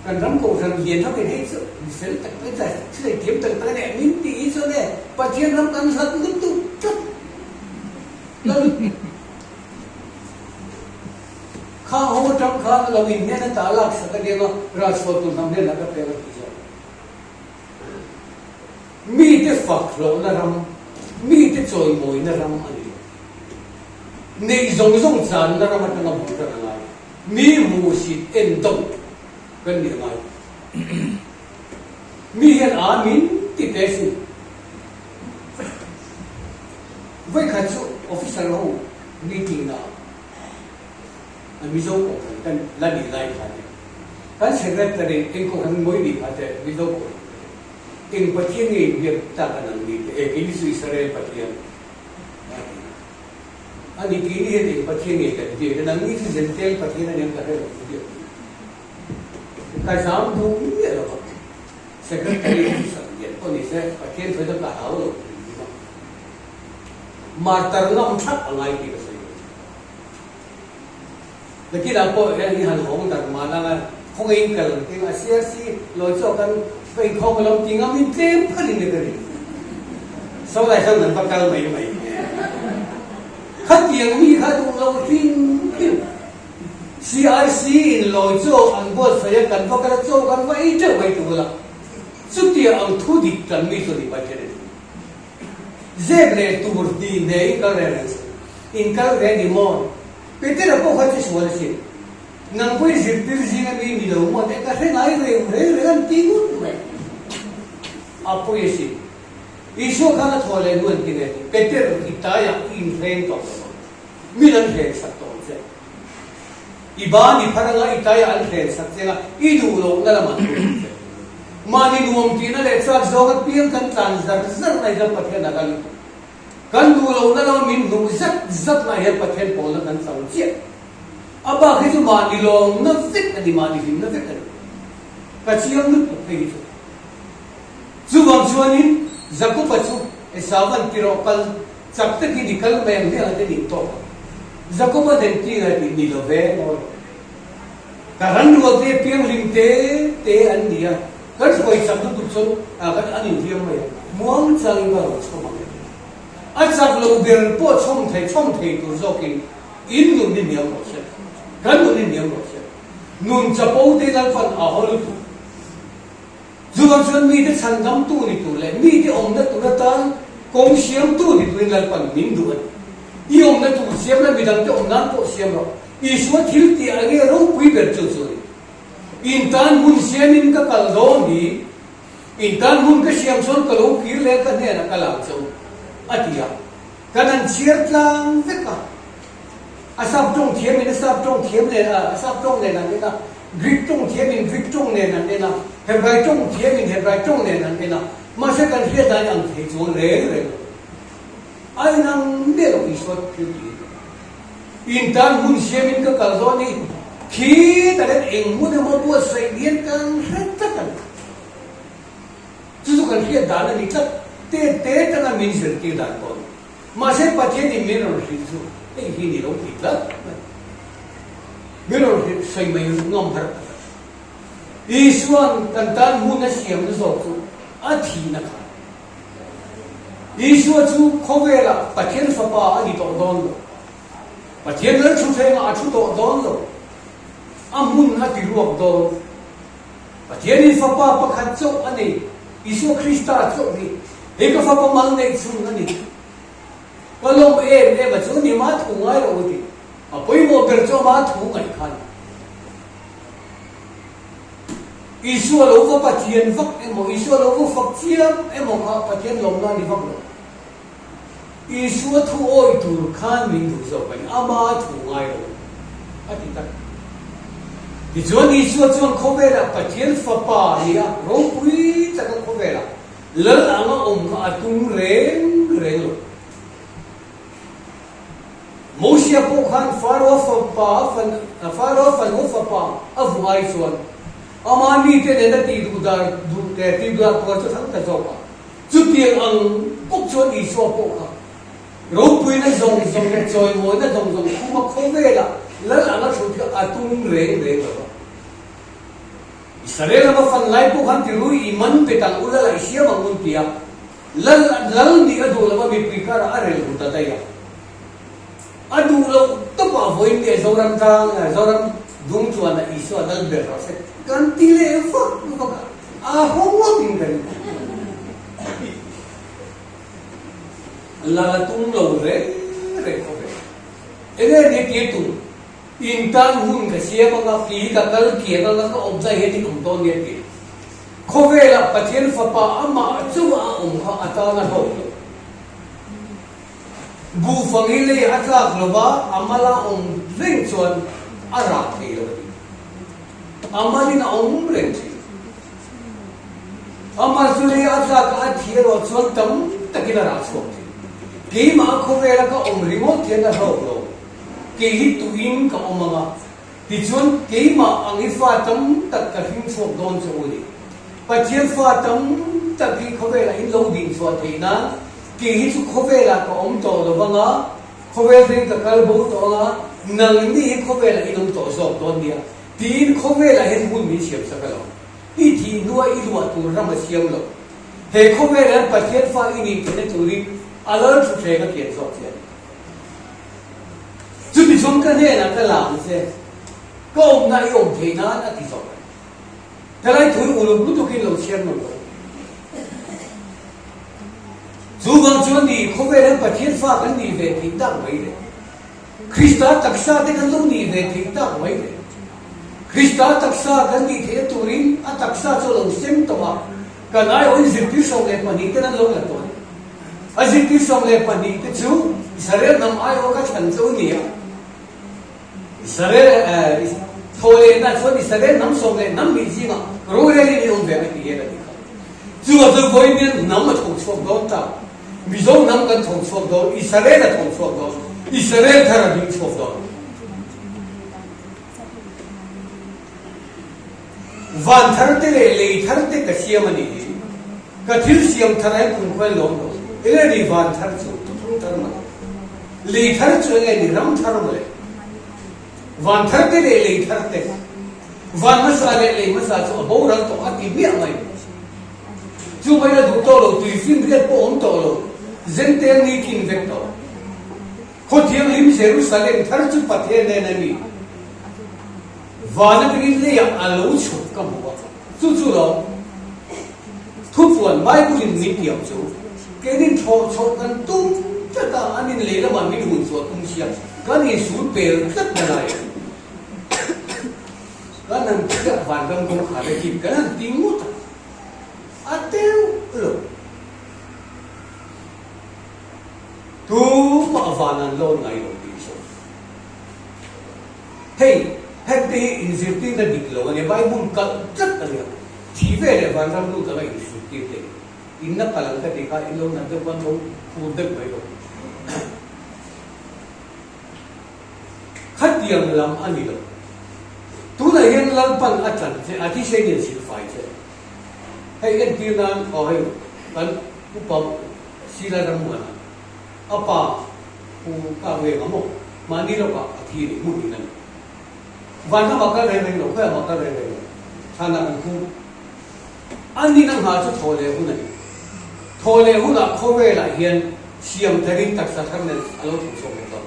kan ram kohhran lian ho in hei chu mi fel tak tak a thil ei thiam tak tak a nia min tih hi chuan e Pathian ram kan hlat lutuk tlat lal khang ho atang khan a lo in hnen a tah lak sak a nia ralchhuah tur hnam hnenah ka pek a tih zawk. Mite fak hlawhna ram, mite chawimawina ram a ni lo. Neih zawng zawng channa ram atanga bul ran a ngai. Mi hmuhsit en dawng kan nih a ngai. Mi hian a min ti teh sin. Vawikhat chu officer ho meeting naah an Mizo kohhran kan la nih lai kha te, kan secretary eng kohhran mawi nih kha te Mizo kohhran te eng Pathian nge inbiak tak an ang ni te, e keini chu Israel Pathian a ti a. A ni keini hian eng Pathian nge kan biak a, nangni chu Jentail Pathian a nia ka hre lo chu biak ni. Ka zam duh miah lo va, Secretary officer lian pawh ni se Pathian sawi chu ka hau lo tih ni bawk. Martar ngam thap a ngai tih ka sawi ve. Nakinah pawh hian i han hawng darh mah lang a, khawngaiin kal ang tih a CRC lawi chu kan ka inkhawm alawm tih ngam in tlem phalh in ka ring. Saw lai sawn an va kal mai mai. Khatiang mi kha duh lo hrim hrim. CIC in lawi chaw an buatsaih a, kan va kal a, chaw kan va ei teuh mai tur la. Chutia ang thu dik kan mi chu ni Pathian a ni. Zep leh tur hni hne in kal reng reng suh. In kal ve ni maw? Petera pawh kha chu sual a si. Nang pawh i zirtir zing a mi ni lo maw teh ka hre ngai reng reng reng an ti ngut mai. A pawi a si. Isua khan a thaw leh hnu an ti nge? Peter i taiah i inhreng tawh lo ang. Min an hren sak tawh ang che. I ban i phar anga i taiah an hren sak che anga i duh lohna lamah an duh ang che. Mahni nuam tihna leh chak zawnga piang kan tlan zar zar lai hian Pathian a kal. Kan duh lohna lama min hnuh zat zat lai hian Pathian pawlna kan chang chiah. A bak hi chu mahni lawmna vek a ni, mahni hlimna vek a ni. Ka chiang lutuk phei hi chu. Chuvang chuanin Jakoba chu Esauva'n tirawh kal chak takin i kal mai ang hliang a te nih tawk a. Jakoba nen ti ngai tih ni lo ve mawi. Ka ran rual te pianghlim te te an ni a, kan hruai chak lutuk chuan kan an inhliam mai a, muang changin ka rawn chhawm ang e. A chak lo ber pawh chhawm thei chhawm thei tur zawkin in nun hi hniam rawh se, kan nun hi hniam rawh se. Nun chapo te Lalpan a haw lutuk. Chuvang chuan mite chhandamtu ni tur leh mite awmna tur atan kawng siamtu ni turin Lalpan min duh a ni. I awmna tur siam la, midangte awm nan pawh siam rawh. Isua thil tih a nge ropui ber chu chu a ni. In tan hmun siamin ka kal dawn hi, in tan hmun ka siam chuan ka lo kir leh ka hnenah ka lang che u, a ti a. Kan han chhiar tlang vek a. A sap tawng thiamin a sap tawng thiam nen a sap tawng nen an en a, Greek tawng thiamin Greek tawng nen an en a, Hebrai tawng thiamin Hebrai tawng nen an en a, mahse kan hriat dan ang thei chuan reng reng lo. A inang miah lo Isua thil tih hi. In tan hun siamin ka kal dawn i, khi takin eng hmun emaw buatsaih hian kan hre tlat a ni. Chu chu kan hriat dan a ni tlat, te te tanga min zirtir dan pawh a ni. Mahse Pathianin min rawn hrilh chu hei hi ni lo ti tlat mai. Min rawn hrilh sawi mai ngam har tak a ni. Isua'n kan tan hmun a siamna zawk chu a thihna kha a ni. Isua chu khawvelah Pathian fapa a ni tawh dawn lo. Pathian lal thutthlengah a thu tawh dawn lo. A hmun a ti ruak dawn. Pathianin fapa pakhat chauh a nei, Isua Krista chauh hi. Hei ka fapa mal neih chhun a ni. Ka lawm em em a chu ni ma thu ngai lo u ti. A pawimawh ber chu ama thu ngaih kha a ni. Isua lo va Pathian vak emaw, Isua lo va fak chiam emaw kha Pathian lawmna a ni vak lo. Isua thu awih tur khan min duh zawk a ni, ama thu ngai lo a ti tak. Tichuan Isua chuan khawvelah Pathian Fapa a ni a, ropui taka khawvelah Lal anga awm kha a tum reng reng lo. Mosia pawh khan Faraoa fapa Faraoa fanu fapa a vuah ai chuan ama mite nena tih duh dar duh te tih duh dar tur chu thang ta zawk a. Chutiang ang bawk chuan Isua pawh kha ropuina zawng zawng leh chawimawina zawng zawng khuma khawvela lal anga thut kha a tum reng reng lo va. Israel lama fan lai pawh khan tirui i man pe tang ula la i siam ang un tia lal lal nih a duh lova mipui karah a rel ru ta daih a. A duh loh tawpah vawiin leh Zoram tlang Zoram dung chuan a Isua lal ber rawh se kan ti leh vak vak a, a haw ngawt in ka ring. Lal a tum lo reng reng khawp e. Enge ni tir tum? In tan hun ka siam anga, kei ka kal kiang anga ka awm zai hian in awm dawn nia ti. Khawvelah Pathian Fapa amah chauh a awm kha a tan a hlawk lo. Buhfang hi lei a tlak lo va, a mala awm reng chuan a rah thei lo a ti. A malin a awm reng thin. A mal chu lei a tlak a, a thi erawh chuan tam takin a rah chhuak thin. Keimah khawvela ka awm ringawt hian a hlawk lo. Kei hi tuin ka awm ang a, tichuan keimah ang i fa tam tak ka hring chhuak dawn che u ni. Pathian fa tam tak hi khawvelah in lo ding chhuah theih nan kei hi chu khawvelah ka awm tawh lo vang a, khawvel ring ka kal bo tawh ang a, nangni hi khawvelah in awm tawh zawk dawn nia, tiin khawvelah hian hmun min siam sak a lo. I thih hnua i luah tur ram a siam lo. He khawvel hian Pathian fa i nih theihna turin a lal thutthleng a kian zawk che a ni. Chumi chuan ka hnenah ka la ang che, ka awmna i awm theih nan a ti zawk a ni. Helai thu hi uluk lutukin lo chhiar nawm lo. Chuvang chuan ni khawvel hian Pathian fa kan nih ve theih tak mai le. Krista taksa te kan lo nih ve theih tak mai le. Krista taksa kan nih theihna turin a taksa chu a lo sem tawh a, kan aiawhin zirtir 12 ten an lo la tawh a ni. A zirtir 12 te chu Israel hnam aiawh ka thlan chu a ni a. Israel thawhlehna chuan Israel hnam sawm leh hnam hnih zingah rorelin i awm ve ang a ti hian a ti kha. Chuvang chuan vawiin hian hnam a tho chhuak dawn ta. Mizo hnam kan tho chhuak dawn, Israel a tho chhuak dawn, Israel thar a ding chhuak dawn. Van thar te leh lei thar te ka siam a nih hi. Ka thil siam thar ah hian kumkhuain lawm lo. Enge ni van thar chu? Thuthlung thar mawle. Lei thar chu enge ni? Ram thar mawle. Van thar te leh lei thar te. Van hmasa leh lei hmasa chu a boral tawh a ti miah mai. Chu mai la duh tawh lo, tui finriat pawh awm tawh lo, Zentel ni tlin vek tawh. Khaw thianghlim Jerusalem thar chu Pathian nen a ni. Van atangin leiah a lo chhuk ka hmu a, chu chu lo thupuan Bible in min tiam chu keinin thlawh chhoh kan tum tlat a, an in lei lamah min hun chhuah tum sia, kan insul pel tlat na lai a ni. Kan han chiah vanram kawngkhar a hip kan han ti ngawt a, a deuh lo. Tumah van an lawn ngai lo tih sawi. Hei, hengte hi inzirtirna dik lo a nia, Bible kalh tlat a nia. Thi ve leh vanram lut anga inzirtir te hi. Inna kal ang ka ti kha in lo nat deuh khan lo phur deuh mai lo. Khatiang lam a ni lo. Tunah hian Lalpan a tlan che, a thisen in silfai che. Hei entir nan aw hei kan upa Sila Rammuana a pa Pu Kanglenga maw mahni lawkah a thi ni hmun in a ni. Vanramah kal reng reng lo, khawiah mah kal reng reng lo. Thlanah kan khum. A nina nghah chu thaw leh hun a ni. Thaw leh hunah khawvelah hian siam tharin taksa thar nen a lo thleng chhuak leh dawn.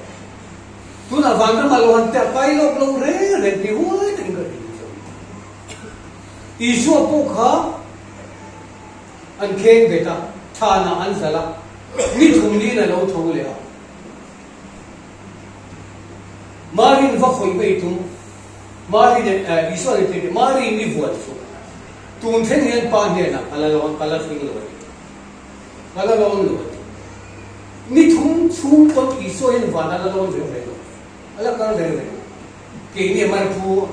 Tunah vanram ah lo han teh kai lawk lo reng reng ti huai takin ka ti chu. Isua pawh kha an kheng bet a, thlanah an zalh a, ni thum niin a lo tho leh a. Marin va khawih mai tum, Mari nen Isua nen tih Mari ni vuan chu tun thleng hian pa hnenah ka la lawn ka la thleng lo a ti. Ka la lawn lo a ti. Ni thum chhung pawn Isua hian van a la lawn reng reng lo. A la kal reng reng lo. Keini a marphu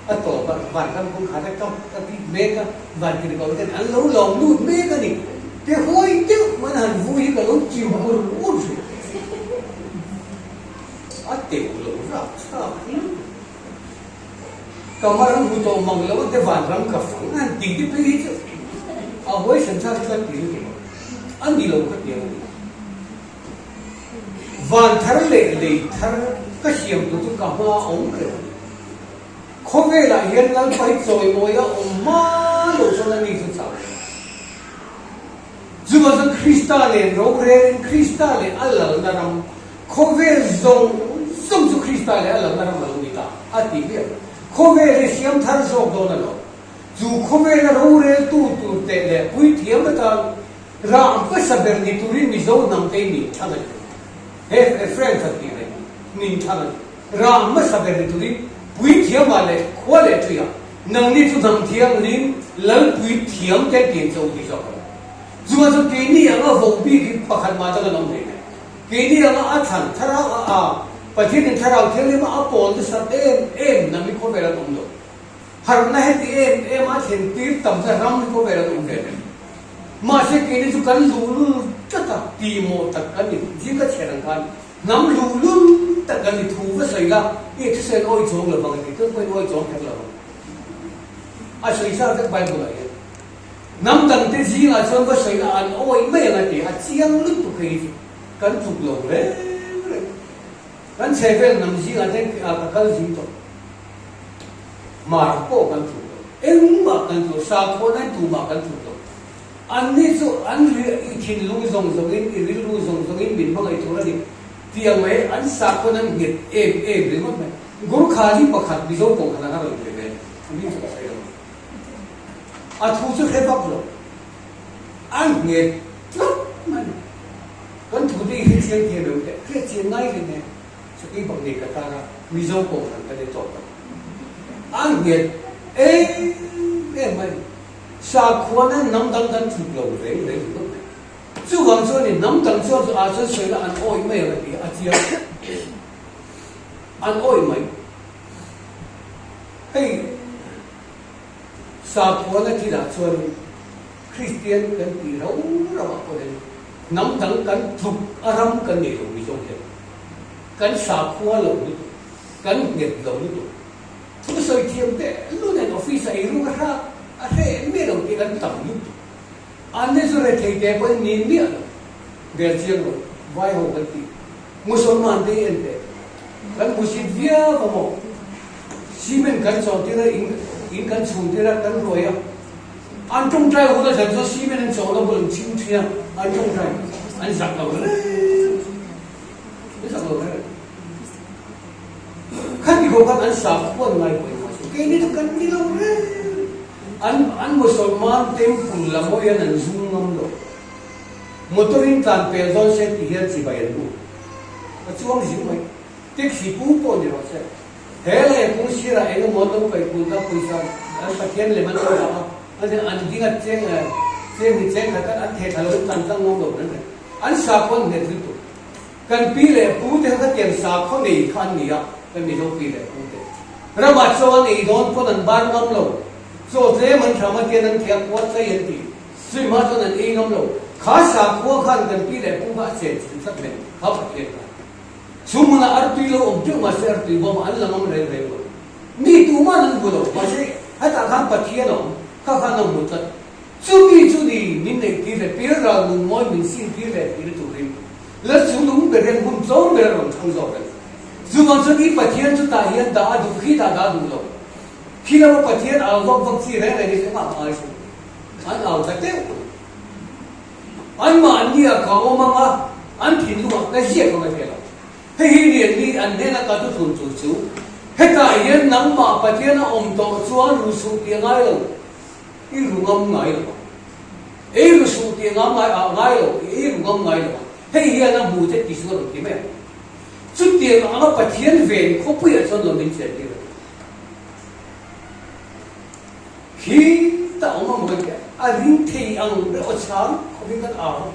a tawp a, van ram kawngkhar te ka ka kik mek a, van tirhkoh ten an lo lawm lut mek a ni. Te huai deuh man han vui hi ka lo chiu ur ur thin. A teuh lo rap thlak hle. Ka mar an hmu tawh mang lo a te vanram ka fang an ti te phei hi chu a huaisen thlak tlat ti lutuk a, a ni lo kha tiang a ni. Van thar leh lei thar ka siam tur chu ka hma a awm reng a ni. Khawvelah hian Lalpa hi chawimawi a awm hma lo chuan a ni chu chau reng a. Chuvang chuan Krista nen rorelin Krista leh a lalna ram Khawvel zawng zawng chu Krista leh a lalna ram a lo ni ta, a ti miah lo. Khawvel hi siam thar zawk dawn a lo. Chu khawvela roreltu tur teh leh puithiam atan rah hmasa ber ni turin Mizo hnam te min thlang a ni. He Ephraim khat tih reng min thlang a ni. Rah hmasa ber ni turin puithiamah leh khua leh tuiah nangni chu hnam thianghlim lal puithiam te tiang che u ti zawk a lo. Chuvang chuan keini anga vohbik hi pakhat mah dang an awm hlei nen. Keini anga a thlan thlarau a a, Pathianin thlarau thianghlim a a pawl nasat em em na mi khawvel an awm lo. Harhna heti em em a thlen tir tamna ram hi khawvel an awm ve reng. Mahse keini chu kan luhlul tlat a, tihmawh tak kan ni. Zing ka chhiar ang khan hnam luhlul tak kan ni. Thu va sawi la, i thusawi an awi chawng lo vang a ti, chuan pawhin awi chawng kher lo vang. A sawi sa vek Bible ah hian. Hnam dangte zingah chuan va sawi la an awih mai ang a ti, a chiang lutuk hei hi chu kan tluk lo reng reng. Kan chhe vel hnam zingah te ka kal zing tawh. Mar pawh kan tluk lo, engmah kan tluk lo, sakhaw nain tumah kan tluk lo. Anni chu an i thinlung zawng zawngin, i rilru zawng zawngin min hmangaih tur a ni tih ang mai an sakhawn an nghet em em ringawt mai. Gurkhali pakhat Mizo pawh khan a rawn ve ve a hming chu ka sawi lo. A thu chu hre vak lo. A nghet tlat mai. Kan thu te hi hrechiang thiam em teh? Hriatchian ngai hle hle. Sakei bak nei ka tar a, Mizo kohhran kan ni tawh tak. A nghet em em mai. Sakhuana hnam dang kan tluk lo reng reng ringawt mai. Chuvang chuan i hnam dang chuan chu ah chuan sawi la an awih mai ang a ti a, a chiang. An awih mai. Hei sakhuana thilah chuanin Kristian kan tih rau rau ah pawh hian hnam dang kan tluk a ram kan nei lo Mizo hian. Kan sakhua lo lutuk, kan nghet lo lutuk. Thusawi thiam teh lu nen office a eiruk a hrah a hreh miah lo tih kan tam lutuk. An ni chu rethei teh pawhin ni miah lo, bel chiang lo, vai ho kan tih. Musalman te hi en teh, kan hmusit viau a maw? Cement kan chawh tir a, in in kan chhung tir a, kan ruai a. An tawngtai hun a zan chuan cement an chawhna bul an chhing thin a, an tawngtai an zak lo reng. An zak lo reng. Khati ho khan an sakhuan ngai pawimawh chu keini chu kan ni lo reng. An an Musalman temple lam ho hian an zum ngam lo. Motor in tlan pel dawn se tih hian chibai an lut. A chuang zing mai. Taxi pu pawh ni rawh se. He leh kung sirah eng emaw an lo kaih kun ta pawisa an Pathian lem an lo dah a, an an ding a cheng cheng hi cheng khat an theh thla lo in tlan tlang ngam lo an reng. An sakhaw an nghet lutuk. Kan pi leh pu te kha khatiang sakhaw nei kha an ni a, kan Mizo pi leh pu te. Ramah chaw an ei dawn pawn an bar ngam lo. Chaw tlem an hram a tian an theh a kuat tlai an ti. Chumi hma chuan an ei ngam lo. Kha sakhua khan kan pi leh pu kha a chen chhun tlat mai kha Pathian khan. Chu hmunah artui lo awm teuh mahse artui bawm an la ngam reng reng lo. Mi tuman an hmu lo. Mahse hetah khan Pathian a awm, kha khan a hmu tlat. Chumi chu ni min neih tir leh pialral nun mawi min sim tir leh tir turin la chu lung ber hian hmun tlawm ber a rawn thang zawk a ni. Chuvang chuan i Pathian chu tah hian dah a duh khi dah dah duh lo. Khi lama Pathian au vak vak chi reng reng hi chu engah mah ai suh. An au ta teuh mai. Anmahni a ka awm ang a, an thinlungah ka ziak ang a ti lo. Hei hi ni an ni an hnena ka thuthlun tur chu, hetah hian nangmah Pathian a awm tawh chuan ru suh tih a ngai lo, i ru ngam ngai lo ang. Ei ru suh tih a ngam ngai ah ngai lo, i ei ru ngam ngai lo ang. Hei hian a hmu che ti chu a rawn ti mai ang. Chutiang anga Pathian ven khawpuiah chuan lo min chen tir a ni. Khi ta awm a mawi teh a ring thei ang reuh a chhang khawpin kan au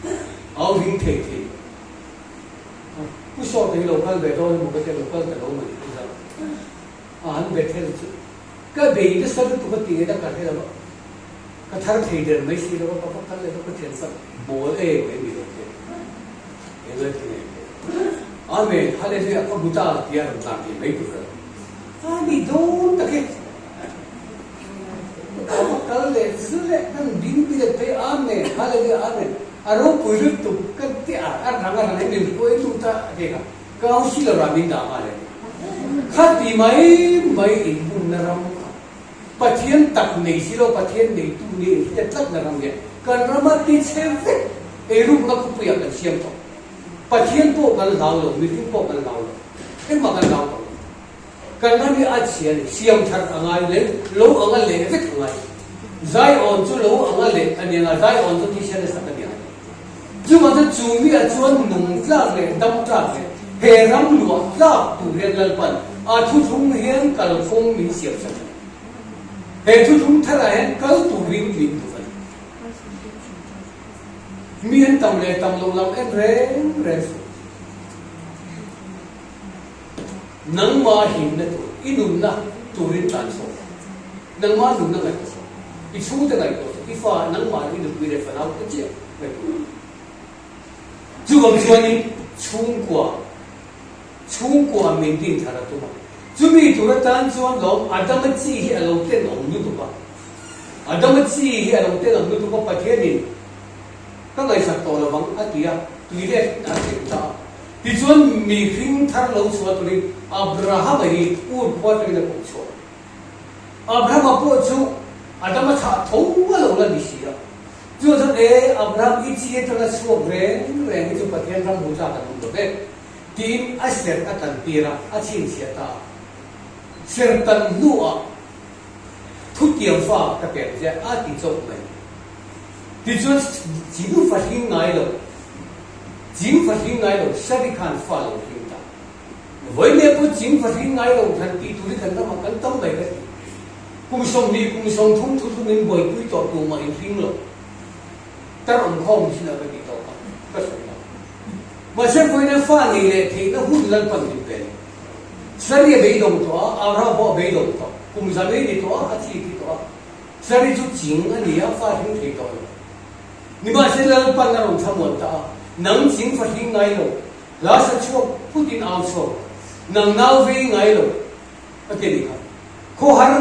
a, au ring thei thei Pu Sawta hi lo kal ve dawn emaw ka tia lo kal ta lo mai pu Zau a han Bethel chu ka bei nasa lutuk a tih ngaihna ka hre lo a, ka thar thei der mai si lo a ka va kal leh ka thian chak mawl em mai mi lo te englai thei nge Amen Hallelujah ka hmu ta tia rawn tlan thei mai tur a ni. A ni dawn tak e. Ka va kal leh chu leh kan ding pi leh phei Amen, Hallelujah, Amen. A ropui lutuk kan ti a, a rang a rang in min hruai lut a a ti kha. Ka au si lo rah min dah nghal e. Khati mai mai in hmunna ram kha Pathian tak nei si lo, Pathian neitu ni in hriat tlatna ram hian kan rama ti chhe vek eirukna khawpuiah kan siam tawh. Pathian pawh kan hlau lo, mihring pawh kan hlau lo, engmah kan hlau tawh lo. Kan ram hi a chhia a ni, siam thar a ngai leh lo anga leh vek a ngai. Zion chu lo anga leh a ni anga, Zion chu thisen a sak a ni ang. Chuvang chuan chu miah chuan nung tlak leh dam tlak leh he ram luah tlak tur hian Lalpan a thuthlung hian kalkawng min siam sak a ni. He thuthlung tharah hian kal turin min duh a ni. Mi an tam leh tam loh lam en reng reng suh. Nangma himna tur, i nunna turin tlan chhuak rawh. Nangma nunna ngaihtuah suh. I chhungte ngaihtuah suh. I fa, nangmah leh i nupui leh fanau te chiah ngaihtuah rawh. Chuvang chuanin chhungkua, chhungkua min din thar a tum a. Chumi tur atan chuan lawm Adama chi hi a lo tenawm lutuk a. Adama chi hi a lo tenawm lutuk a, Pathianin ka ngaihsak tawh lovang a ti a, tui let a thlen ta a. Tichuan mihring thar lo chhuah turin Abrahama hi Ur khua atangin a koh chhuah. Abrahama pawh chu Adama thlah tho a lo la ni si a. Chu chuan e, Abraham i chi atanga chhuak reng reng hi chu Pathian ram hmu tlak an awm lo ve, tiin a serh a tan tir a, a chhinchhiah ta a. Serh tan hnuah thutiam fa ka pek che a ti chauh mai. Tichuan ching fa hring ngai lo, ching fa hring ngai lo Sari khan fa lo hring ta. Vawinia pawh ching fa hring ngai lo than tih tur hi kan ramah kan tam mai ka ti. Kum 20 kum 30 thu chu min buaipui tawh tur mah in hring lo. Tar awm khawm chin ah ka ti tawh a, ka sawi lo. Mahse vawinia fa nei leh theihna hun Lalpan min pe lo. Sari a beidawng tawh a, Abraham pawh a beidawng tawh. Kum zanei ni tawh a, a chi thi tawh a. Sari chu ching a ni a, fa hring thei tawh lo. Nimahse Lalpan a rawn thlamuan ta a, nang ching fa hring ngai lo, hla sa chhuak phutin au chhuak, nang nau vei ngai lo, a ti a nih kha. Khawhar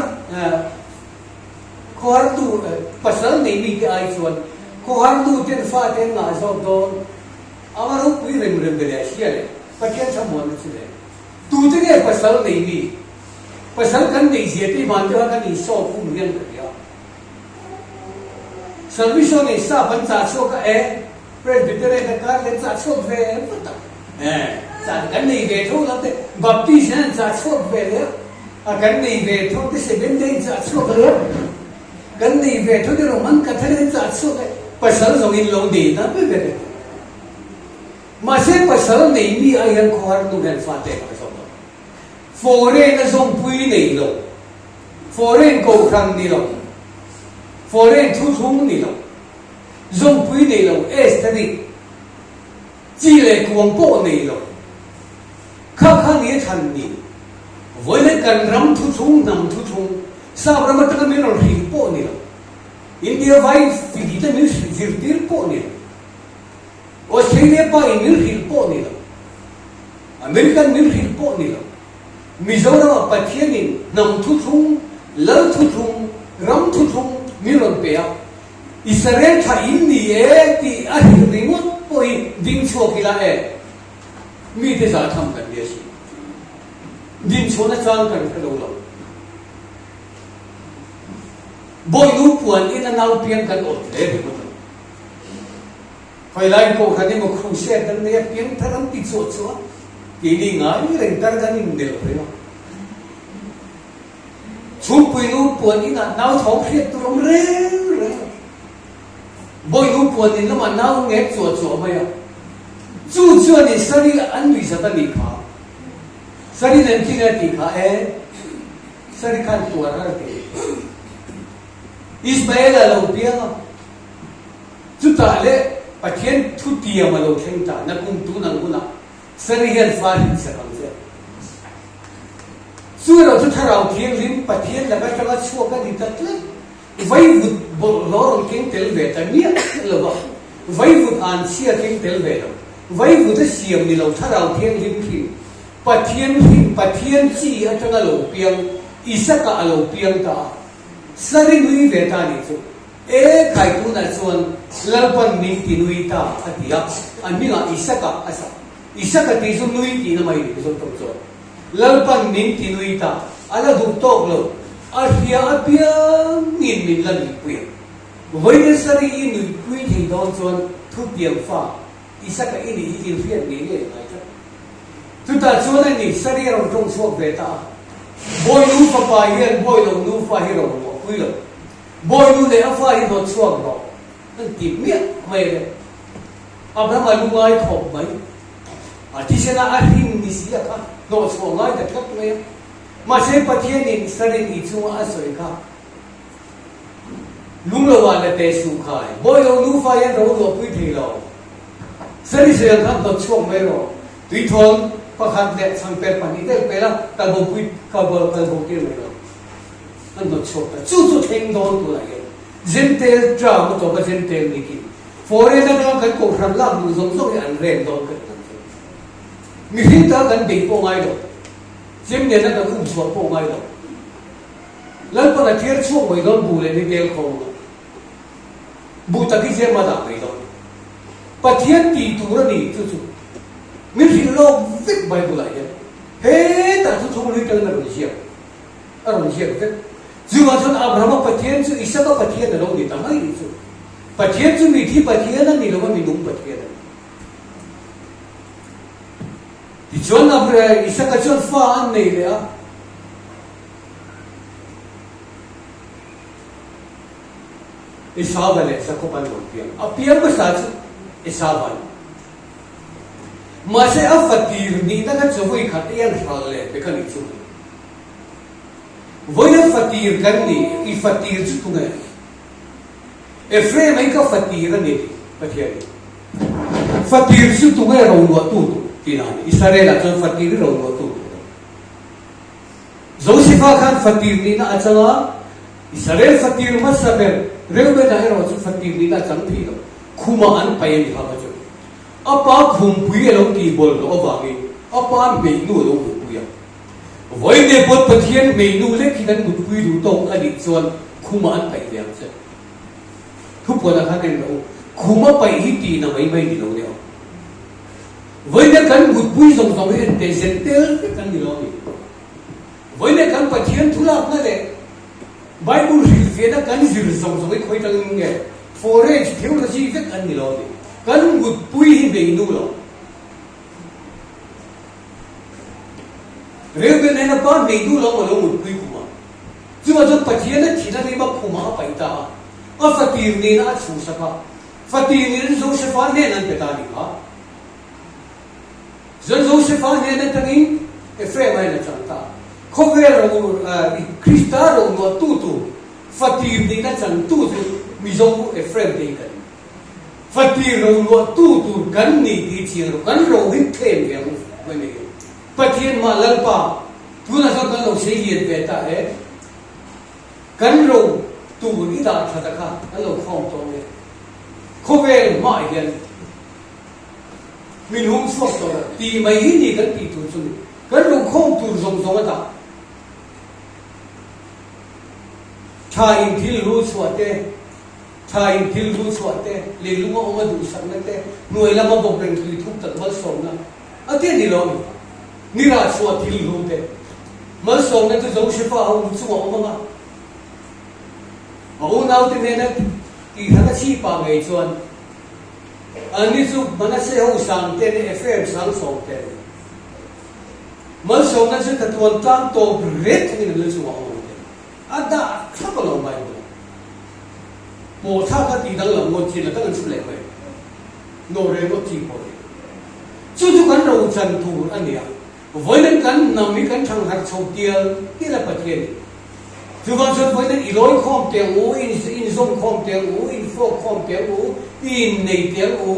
khawhar nu pasal nei mite ai chuan khawhar nu ten fate an ngah zawk dawn a va ropui rem rem ve leh a hria leh Pathian thlamuanna chu le. Tute nge pasal nei mi? Pasal kan neih zia te van deuha kan insawm um hian ka hria. Salvation in sap an chah chhuak a e, Presbyterian a kar leh chah chhuak ve vat a, e, chah kan nei ve tho lo te, Baptist hian an chah chhuak ve leh a, kan nei ve tho te, Seventh Day in chah chhuak leh a, kan nei ve tho te, Roman Catholic an chah chhuak leh, pasal zawng in lo nei na ber ber e. Mahse pasal nei mi ai hian khawhar nu hian fate a zawk lo. Foreign a zawmpui nei lo, foreign kohhran ni lo, foreign thuthlung ni lo, zawmpui nei lo, aesthetic, chi leh kuang pawh nei lo, kha kha ni a chhan ni. Vawiin kan ram thuthlung, hnam thuthlung, sap ram atanga min rawn hrilh pawh ni lo, India vai fidi te min hrilh zirtir pawh ni lo, Australia pa in min hrilh pawh ni lo, American min hrilh pawh ni lo, Mizoram ah Pathian in hnam thuthlung, lal thuthlung, ram thuthlung min rawn pe a, Israel tha in ni e tih a hrilh ringawt pawh hi ding chhuak ila e, mite zah tham kan nia si. Din chhuahna chang kan hre lo lo. Bawihnu puan in a nau piang kan awt hle ringawt a. Khawi lai kohhran emaw crusade an nei a, piangthar an ti chuah chuah a, keini ngai reng tar kan inmelh reng a. Chhungpui nu puan inah nau thawng hriat tur awm reng reng a, bawihnu puan in lamah nau ngek chuah chuah mai a, chu chuanin Sari an nuihzat a nih kha. Sari nen khi nge tih kha e, Sari khan tuar har ti. Ismael a lo piang a. Chutah leh Pathian thutiam a lo thleng ta, na kum tun ang hunah Sari hian fa hrin sak ang che. Chu erawh chu Thlarau Thianghlim Pathian laka atanga chhuak a ni ta tlat. Vaivut bawlhhlawh rawn keng tel ve ta miah lo va, vaivut anchhia keng tel ve lo, vaivut a siam ni lo Thlarau Thianghlim hrin, Pathian hrin, Pathian chi atanga lo piang, Isaka a lo piang ta a, Sari nui ve ta nih chu. E khai tunah chuan Lalpan min ti nui ta a ti a, a hmingah Isaka a sak. Isaka tih chu nui tihna mai ni Mizo tawng chuan. Lalpan min ti nui ta, a la duh tawk lo, a hria apiangin min la nuihpui ang. Vawiin sarih i nuihpui thei dawn chuan thutiang fa Isaka i nih hi inhriat ngei ngei a ngai tlat. Chutah chuan a ni sarih a rawn tawng chhuak ve ta a, Bawi nu fapa hian bawi lo nufa hi rawn ruahpui lo. Bawinu leh a fa hi hnawt chhuak rawh an ti miah mai le. Abraham a lungai khawp mai. A thisen a a hrin ni si a kha hnawh chhuah ngai ta tlat mai a. Mahse Pathianin Sarin i chunga a sawi kha lung lo ah la teh suh khai. Bawi lo nufa hian ro luahpui thei lo. Sari sawi ang khan hnawt chhuak mai rawh. Tuithawn pakhat leh changper pahnih vel pel a kalbopui kalbo tir mai rawh. An hnawt chhuak ta. Chu chu thleng dawn tunah hian Jentail term a tawp a Jentail ni khi foreign atanga kan kohhran lak duh zawng zawng hi an rem dawn ka ti ang chu. Mihring ta kan bei pawh ngai lo. Chem nena kan um chhuah pawh ngai lo. Lalpan a thiar chhuak mai dawn buh leh ni tel khawm anga. Buh tak hi chem a dah mai dawn. Pathian tih tur a ni chu chu. Min hrilh lawk vek Bible ah hian. Hetah chu thunglui tangin a rawn ziak. A rawn ziak vek. Chuvang chuan Abrahama Pathian chu Isaka Pathian a lo ni ta mai chu. Pathian chu mithi Pathian a ni lo a, minung Pathian a ni. Tichuan Abraham, Isaka chuan fa an nei leh a. Esauva leh Jakob an lo piang. A piang hmasa chu Esauva a ni. Mahse a fatir nihna kha chu vawi khat ei an hral leh pek a nih chu. Vawi a fatir kan ni, i fatir chu tunge? Ephraim hi ka fatir a ni ti Pathian in. Fatir chu tunge ro luah tu tur tih a ni. Israel ah chuan fatir hi ro luah tu tur a ni. Josefa khan fatir nihna a chang a, Israel fatir hmasa ber Reubena erawh chu fatir nihna a chang thei lo. Khumah an paih a ni kha kha chu. A pa khumpui a lo tihbawl loh avangin a pa hmeihnu a lo mutpui a. Vawiin pawh Pathian hmeihnu lek hi kan mutpui duh tawk a nih chuan khumah an paih ve ang che. Thupuanah khan en rawh u, khum a paih hi tihna mai mai ni lo nia. Vawiin kan mutpui zawng zawng hi en teh zen tel vek an ni lo a ni. Vawiin kan Pathian thulakna leh Bible hrilhfiahna kan zir zawng zawng hi khawi tangin nge forage theology vek an ni lo a ni. Kan mutpui hi hmeihnu lo. Reuben nen a pa hmeihnu lo a lo mutpui khum a. Chuvah chuan Pathian a thina rima khumah a paih ta a, a fatir nena a chhuhsak a. Fatir nena Josefa hnen an pe ta a ni kha. Chuan Josefa hnen atangin Ephraim a in a chang ta. Khawvel ro Krista ro nuahtu tur fatir nihna changtu chu Mizo Ephraim te hi kan ni. Fatir ro luahtu tur kan ni tih chiang ro kan ro hi claim ve ang mai mai hi. Pathian mah Lalpa tunah chuan kan lo sei lian ve ta e. Kan ro tur i dah that a kha kan lo khawm tawh nge. Khawvel hmaah hian min hum chhuak tawh lo tih mai hi ni kan tih tur chu ni. Kan ro khawm tur zawng zawng a dah. Tha in thil lu chhuah te. Tha in thil hlu chhuah te, leilung a awm a duhsakna te, hnuai lama bawk reng tui thuk tak malsawmna a ti a ni lo a ni. Ni rah chhuah thil hlu te, malsawmna chu Josefa ho lu chungah awm ang a, a unaute hnena tihhran a chhipa ngei chuan anni chu Manasseh ho sang te leh Ephraim sang sawm te a ni. Malsawmna chu tatuan tlang tawp ret thungin an lu chungah awm ang te. A dah thlap a lo Bible ah. Pawh thlak a tih danglam ngawt chin a kan an chhun leh mai. Nawhreh ngawt chi pawh ni. Chu chu kan ro chan tur a nia. Vawiin kan hnam hi kan thang harh chho tial tial a Pathian in. Chuvang chuan vawiin i lawi khawm teh ang u, in inzawm khawm teh ang u, in fawk khawm teh ang u, i innei teh ang u,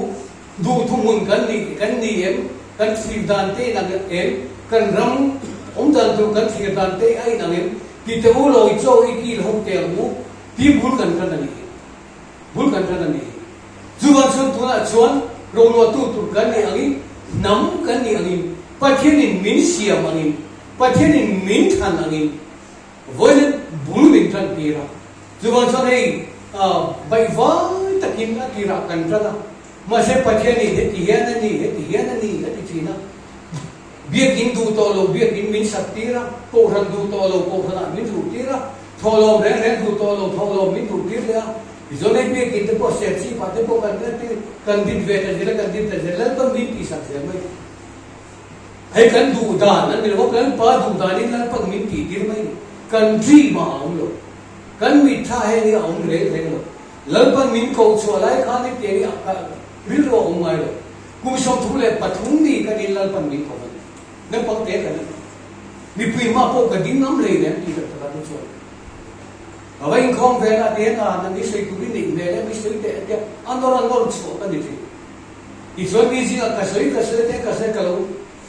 Duh thuhmun kan nih kan ni em? Kan thlir dan te inang em? Kan ram awm dan tur kan thlir dan te a inang em? Ti teh u lawi chaw i kil ho teh ang u ti bul kan tan a nih hi. Bul kan tan a nih hi. Chuvang chuan tunah chuan roluahtu tur kan nih angin, hnam kan nih angin, Pathianin min siam angin, Pathianin min thlan angin vawiin bul min tan tir a. Chuvang chuan hei baihvai takin a tirah kan tan a. Mahse Pathianin heti hian a ni, heti hian a ni a ti thin a. Biakin duh tawh lo biakin min sak tir a, kohhran duh tawh lo kohhranah min luh tir a, thawhlawm reng reng duh tawh lo thawhlawm min duh tir leh a. Tichuan hei biakin te pawh serchhipah te pawh kan kan din ve ta zel a, kan din ta zel Lalpan min tihsak zel mai. Hei kan duh dan a ni lo a, kan pa duh danin Lalpan min tih tir mai ni. Kan dream ah a awm lo. Kan mitthla heng hi a awm reng reng lo. Lalpan min koh chhuah lai khan hetiang hi a rilru a awm ngai lo. Kum 33 ni ka nin Lalpan min ko a ni. Naupang te ka ni. Mipui hma pawh ka ding ngam hlei nen tih tak takah te chuan ka va inkhawm ve na te hian a nang i sawi tur i neih hmel em i sawi teh a tia a nawr a nawr chhuah ka ni thin. Tichuan mi zingah ka sawi ka sawi te ka sawi ka lo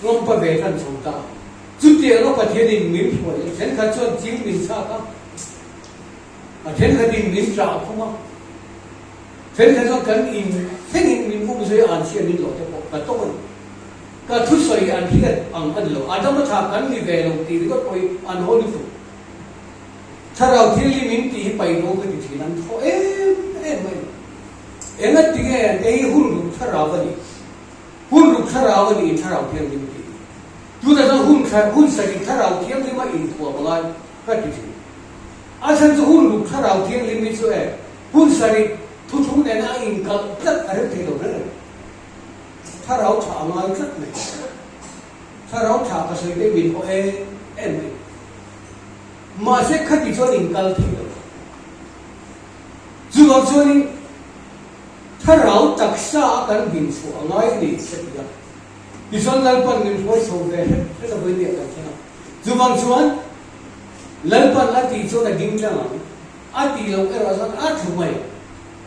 ngawmpa ve tan chho ta. Chutiang a Pathianin min hruai a thenkhat chuan chil min chhak a. A thenkhatin min ṭah khum a, thenkhat chuan kan in thlengin min um zui a, an hriat min hlawh te pawh ka tawk a ni. Ka thusawi hi an hriat ang a ni lo, Adama thla kan ni ve lo tih ringawt pawh hi an haw lutuk. Thlarau thil hi min tih hi paih ro ka ti ṭhin, an thaw em em mai. Enga tinge hei hi hun ruk thlarau a ni, hun ruk thlarau a ni in thlarau thianghlim tih hi. Tunah chuan hun hun sarih thlarau thianghlim a inthuam a ngai ka ti ṭhin. A chhan chu hun ruk thlarau thianghlim hi chu e, hun sarih Thuthlung nena a inkalh tlat a rem thei lo reng reng. Thlarau tha a ngai tlat mai. Thlarau tha ka sawi te min haw em em mai. Mahse khati chuan inkal thei lo. Chuvang chuanin thlarau taksa a kan din chhuah a ngai a ni ka ti a. Tichuan Lalpan min hruai chho ve hret hret a vawiin kan thleng a. Chuvang chuan Lalpan a tih chuan a ding tlang ang. A tih loh erawh chuan a thu mai ang.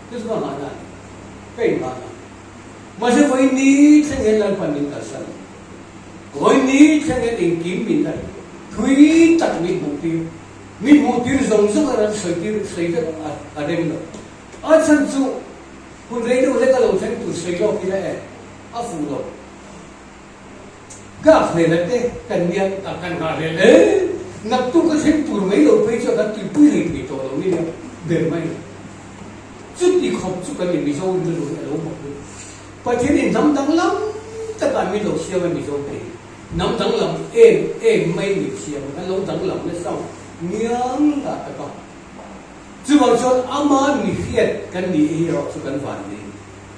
Chu chu ka nghahna a ni. Ka inghahna. Mahse vawiin ni thleng hian Lalpan min kalsan a. Vawiin ni thleng hian engkim min la hrih. Thui tak min hmuh tir. Min hmuh tir zawng zawng erawh chu sawi tir sawi vek a rem lo. A chhan chu hun rei deuh hlek a lo thleng tur sawi lawk ila e, a fuh lo. Ka hlela te kan nia a kan nghah hlel e, naktuk a thleng tur mai lo phei chu a kan tuipui hlei thei tawh lo nia ber mai. Chuti khawp chu kan ni Mizo rilru hi a lo mak lutuk. Pathianin hnam danglam takah min lo siam a Mizo te hi. Hnam danglam em em mai min siam a, kan lo danglam nasa ngiang dah tak a. Chuvang chuan ama mihriat kan ni hi erawh chu kan van ni.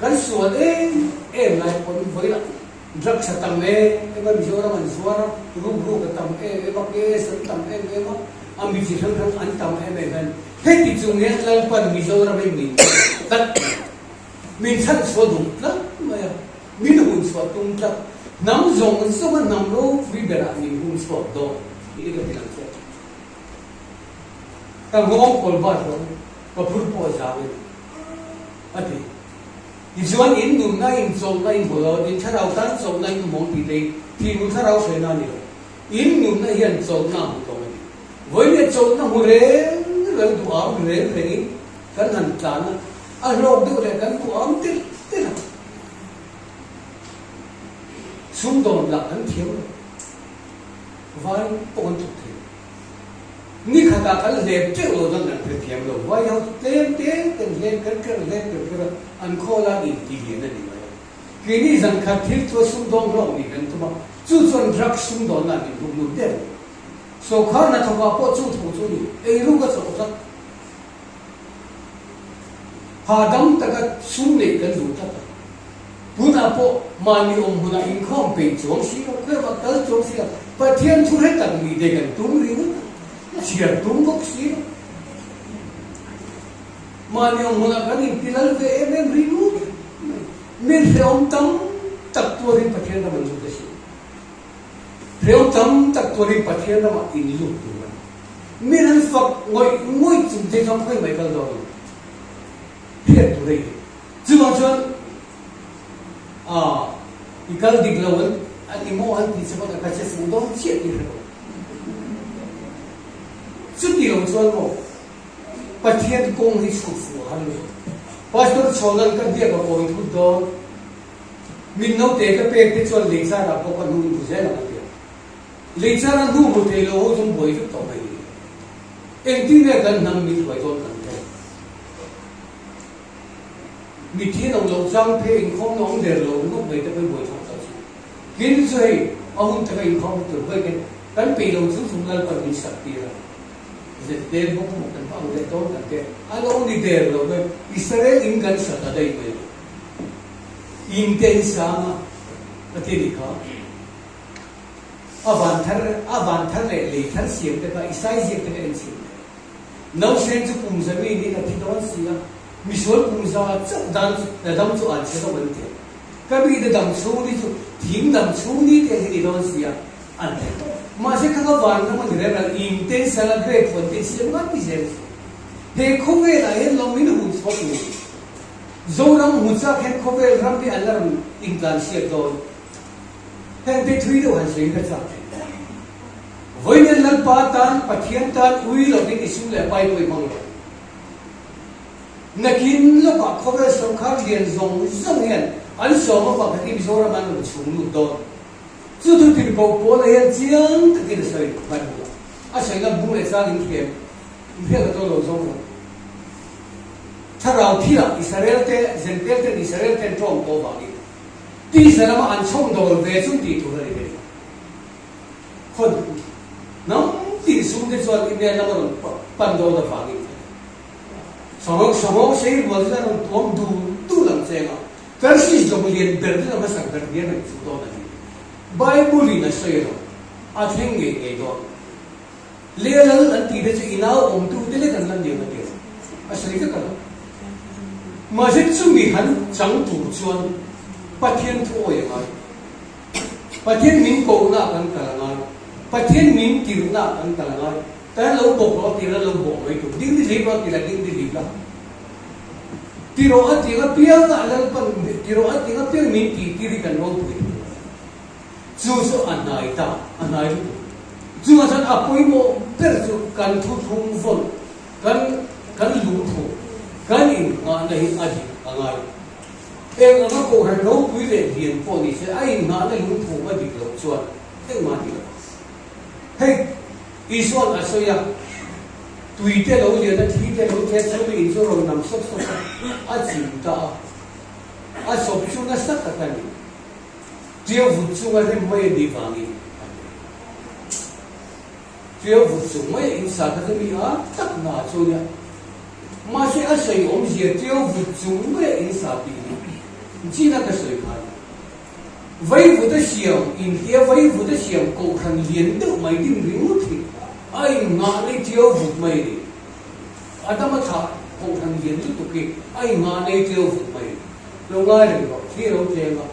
Kan sual em em lai pawn vawilah drugs a tam em em a, Mizoram an zuar a, ruk ruk a tam em em a, case an tam em em a, a mi chi hrang hrang an tam em em hian heti chung hian Lalpan Mizoram hi min tlat mai, min chhanchhuah duh tlat mai a, min hun chhuah tum tlat, hnam zawng zawng a hnam ropui berah min hun chhuak dawn tih hi ka ti lang chiah. Ka nghawng kawl bat lo, ka phur pawh a zau e. A ti. Tichuan in nunna in chawlhna in hmu lo, in thlarau tan chawlhna in hmu ang tih te hi thihnu thlarau hruaina a ni lo. In nunna hian chawlhna a hmu tawh a ni. Vawiin leh chawlhna hmu reng reng duh am reng rengin kan han tlan a, a hlawk deuh leh kan duh am telh telh a. Sumdawn lah kan thiam lo. Vai pawh an thawk thei lo. Ni khatah kan hlep teuh lo chuan kan hrethiam lo. Vai ho chu tlem te ten hlep kher kher hlep kher kher a, an khawl a in ti lian a ni mai a. Keini zan khat thil chu a sumdawng hlawk nih kan tum a, chu chuan drugs sumdawnna min hluk lut der lo. Sawrkhar hnathawkah pawh chu tho chu a ni, eiruk a chawh tlat. Hahdam taka sum neih kan duh tlat a. Tunah pawh mahni awm hunah inkhawm peih chuang si lo, khawi mah kal chuang si lo, Pathian thu hre tak nih te kan tum ringawt a, chhiar tum bawk si lo. Mahni awm hunah kan intilal ve em em ringawt mai. Min hrehawm tam tak tuarin Pathian ram an lut a si. Hrehawm tam tak tuarin Pathian ramah in lut tur a ni. Min an fak ngawih ngawih chung te chuan khawi mai kal dawn lo. Hriat tur a i. Chuvang chuan ah i kal dik lo an an i maw an ti che pawn a ka che fuh dawn chiah tih hre lo. Chuti lo chuan maw Pathian kawng hi chhut fuh a har lo. Pastor Chhawnan ka biak a kawi thut dawn. Min naute ka pek te chuan lei charah pawh ka hnu in hmu zel ang a ti a. Lei chara hnu hmu thei lo ho chu buai vek tawh mai ni. Engtin nge kan hnam min hruai dawn kan hre. Mitthi an awm loh chang phei inkhawm na awm der lo ringawt mai te pawhin buai thlak tawh chu. Tin chu hei a hun taka inkhawm tur vawi khan kan peih lo chung chung Lalpan min sak tir a. Zet bawk maw kan hmang leh dawn kan te a lo ni der lo mai. Israel in kan sa ta daih mai lo. In te in sang a a ti nih kha. A van thar a van thar leh lei thar siam te kha i sai ziak te kha en chhin teh. Nausen chu kum za mi niin a thi dawn si a, misual kum za chauh dan chu dam chu an chhe lo an ti a. Ka mi te dam chhung ni chu thing dam chhung ni te hi ni dawn si a an ti. Mahse kha ka van ram a ni reng a, in ten sala grape huan te siam ngat ni zel chu. He khawvelah hian lo min hun chhuah tur Zoram hmu chak hian khawvel ram hi an la rawn intlansiak dawn. Heng te thui deuh han sawi ka chak thin. Vawiin Lalpa tan Pathian tan ui lovin i sum leh pai pawh i hmang lo. Nakin lawkah khawvel sawrkar lian zawng zawng hian an sawm avang kha ti Mizoram an rawn chhung lut dawn. Chu thu tirhkoh Paula hian chiang takin a sawi Bible ah. A sawina bung leh chang in thiam in hriat a to lo zawng lo. Thlarau thilah Israel te Zentail ten Israel ten tawng tawh vangin Tisa lama an chhawm dawl ve chu tih tur a ni ve. Khawn hnam tih sum te chuan India lama rawn pan dawn avangin. Sanghawng sanghawng sei rual chu a rawn tuam dul dul ang cheng a, Tarsis lawng lian ber chu a hmasak ber hian an chu dawn a ni. Bible in a sawi lo, a thleng ngei ngei dawn. Leh lal an tih te chu i nau awmtu te lek an la niang a ti a, a sawi vek a lo. Mahse chumi han chang tur chuan Pathian thu awi a ngai. Pathian min kohna ah kan kal a ngai. Pathian min tirhna ah kan kal a ngai. Tan lo bawk rawh a tir a lo bawk mai tur. Ding di hlip rawh a tir a ding di hlip la. Ti rawh a ti anga piang a Lalpan ti rawh a ti anga piang min tih tir hi kan ropui tur a ni. Chu chu a hnai ta, a hnai lutuk. Chungah chuan a pawimawh ber chu kan thuthlung vawn, kan kan lungthu, kan innghahna hi a dik a ngai. Eng anga kohhran ropui leh lian pawh ni se a innghahna lungthu a dik loh chuan engmah a ni lo. Hei Isua'n a sawi a, Tui te lo lian a, thi te lo tlem chu mi in chu rawn nam sawk sawk a, a chim ta a. A sawp chu nasa tak a ni. Ṭiau vut chunga rem mai a nih vangin a ni. Ṭiau vut chung mai a insa kha chu mi a tak na chu nia. Mahse a sawi awmzia ṭiau vut chung mai a insa tih hi chin a ka sawi khan Vaivut a siam intia vaivut a siam kohhran lian deuh mai din ringawt hi a innghah nei ṭiau vut mai a ni. Adama thlah kohhran lian lutuk hi a innghah nei ṭiau vut mai a ni. Lo ngai reng rawh, thli lo tleng a,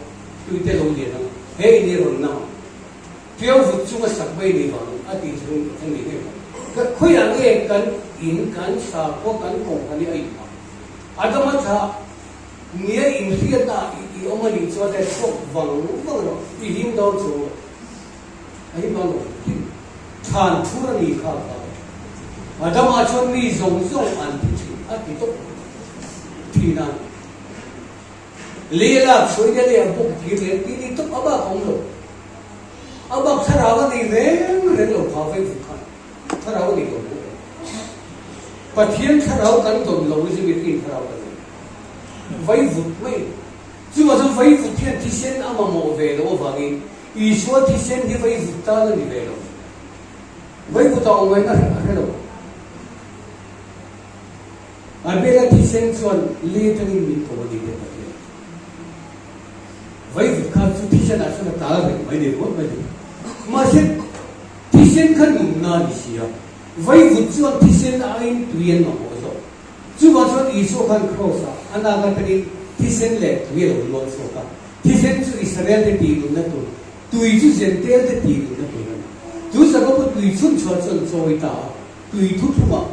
tui te lo lian ang, he in hi rawn nang ang. Ṭiau vut chunga sak mai ni vangin a tih chu a ni ngei mai. Khawiah nge kan in, kan sakhua, kan kohhran hi a innghah? Adama thlah Nia inhriatna ah i awm a nih chuan hei chhuak vang vang rawh, i him dawn chuang lo. A him dawn lo hrim. Thlan thur a ni kha kha. Adama chuan mi zawng zawng an thi thin a ti tawp mai. Thin a ni. Lei lak sawi te leh a bawk kir leh tih ni tawp a bak a awm lo. A bak thlarau a nei reng reng lo kha vei vut khan. Thlarau a nei lo bawk. Pathian thlarau kan dawn lo hi chu mihring thlarau kan nei. Vaivut mai. Chuvang chuan vaivut hian thisen a mamawh ve loh avangin Isua thisen hi vaivut tan a ni ve lo. Vaivut a awm ngaihna a hre lo. Abela thisen chuan li atangin min ko a ni teh Pathian. Vaivut kha chu thisenah chuan a tal reng mai ni ringawt mai ni. Mahse thisen kha nunna a ni si a. Vaivut chuan thisen aiin tui an mamawh zawk. Chuvang chuan Isua khan Kraws-ah a nak atangin thisen leh tui a lo luang chhuak a. Thisen chu Israel-te tih nunna tur, tui chu Jentail-te tih nunna tur a ni. Chu Jakob-a tui chhun chhuah chuan chawi ta a, tui thuthlumah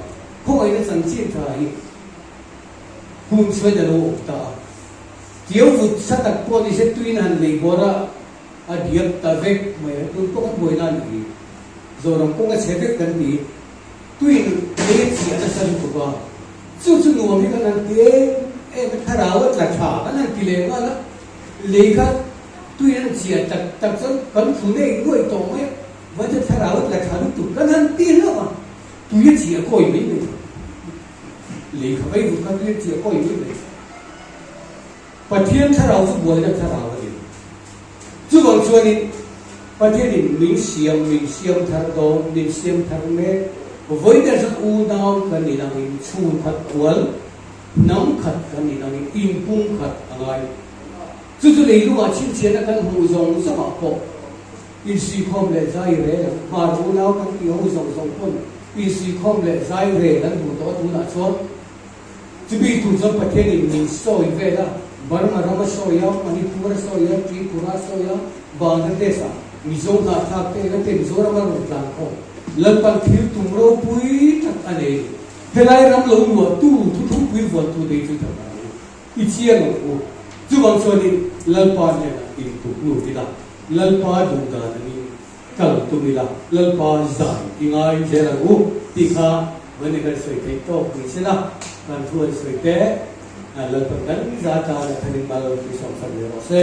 khawngaihna chanchin tha hi hung chhuain a lo awm ta a. Tiau vut sa tak pawh ni se tuiin han lei bawr a, a diak ta vek mai a. Tun pawh kan buaina a nih hi. Zoram kawng a chhe vek kan ti. Tuin lei a chiah nasa lutuk a, chu chu nuam hi kan han ti em em a, thlarau a tla tha kan han ti leh nghal a, lei kha tuin an chiah tak tak chuan kan thu nei nuaih tawh mai a, vawiin chuan thlarau a tla tha lutuk kan han ti hlauh a, tui a chiah kawi mai mai lei kha vaivut kha tui a chiah kawi mai mai. Pathian thlarau chu buaina thlarau a ni. Chuvang chuanin Pathianin min siam, min siam thar dawn, min siam thar mek. Vawiin chuan unau kan inangin chhung khat kual, hnam khat kan inangin inpum khat a ngai. Chu chu leilungah chhinchhiahna kan hmuh zawng zawngah pawh insuikhawm leh zai rel ang. Hmar unau kan tih ho zawng zawng pawn insuikhawm leh zai rel an duh tawh a tunah chuan. Chumi tur chuan Pathianin min sawi vel a, Burma ram a sawi a, Manipur a sawi a, Tripura a sawi a, Bangladesh ah Mizo hnahthlak te eng te Mizoram a rawn tlan khawm. Lalpan thil tum ropui tak a nei a ni. Helai ram lo luahtu thuthlungpui vuantu te hi chu tak ang u, i chiang ang u. Chuvang chuanin Lalpa hnenah intuk lut ila, Lalpa duhdan angin Kal tum ila, Lalpa zai i ngai zel ang u tih kha Vani kan sawi theih tawk ni se la, kan thu an sawi teh. Lalpa kan za tan a thanin mal i sawmsak ve rawh se.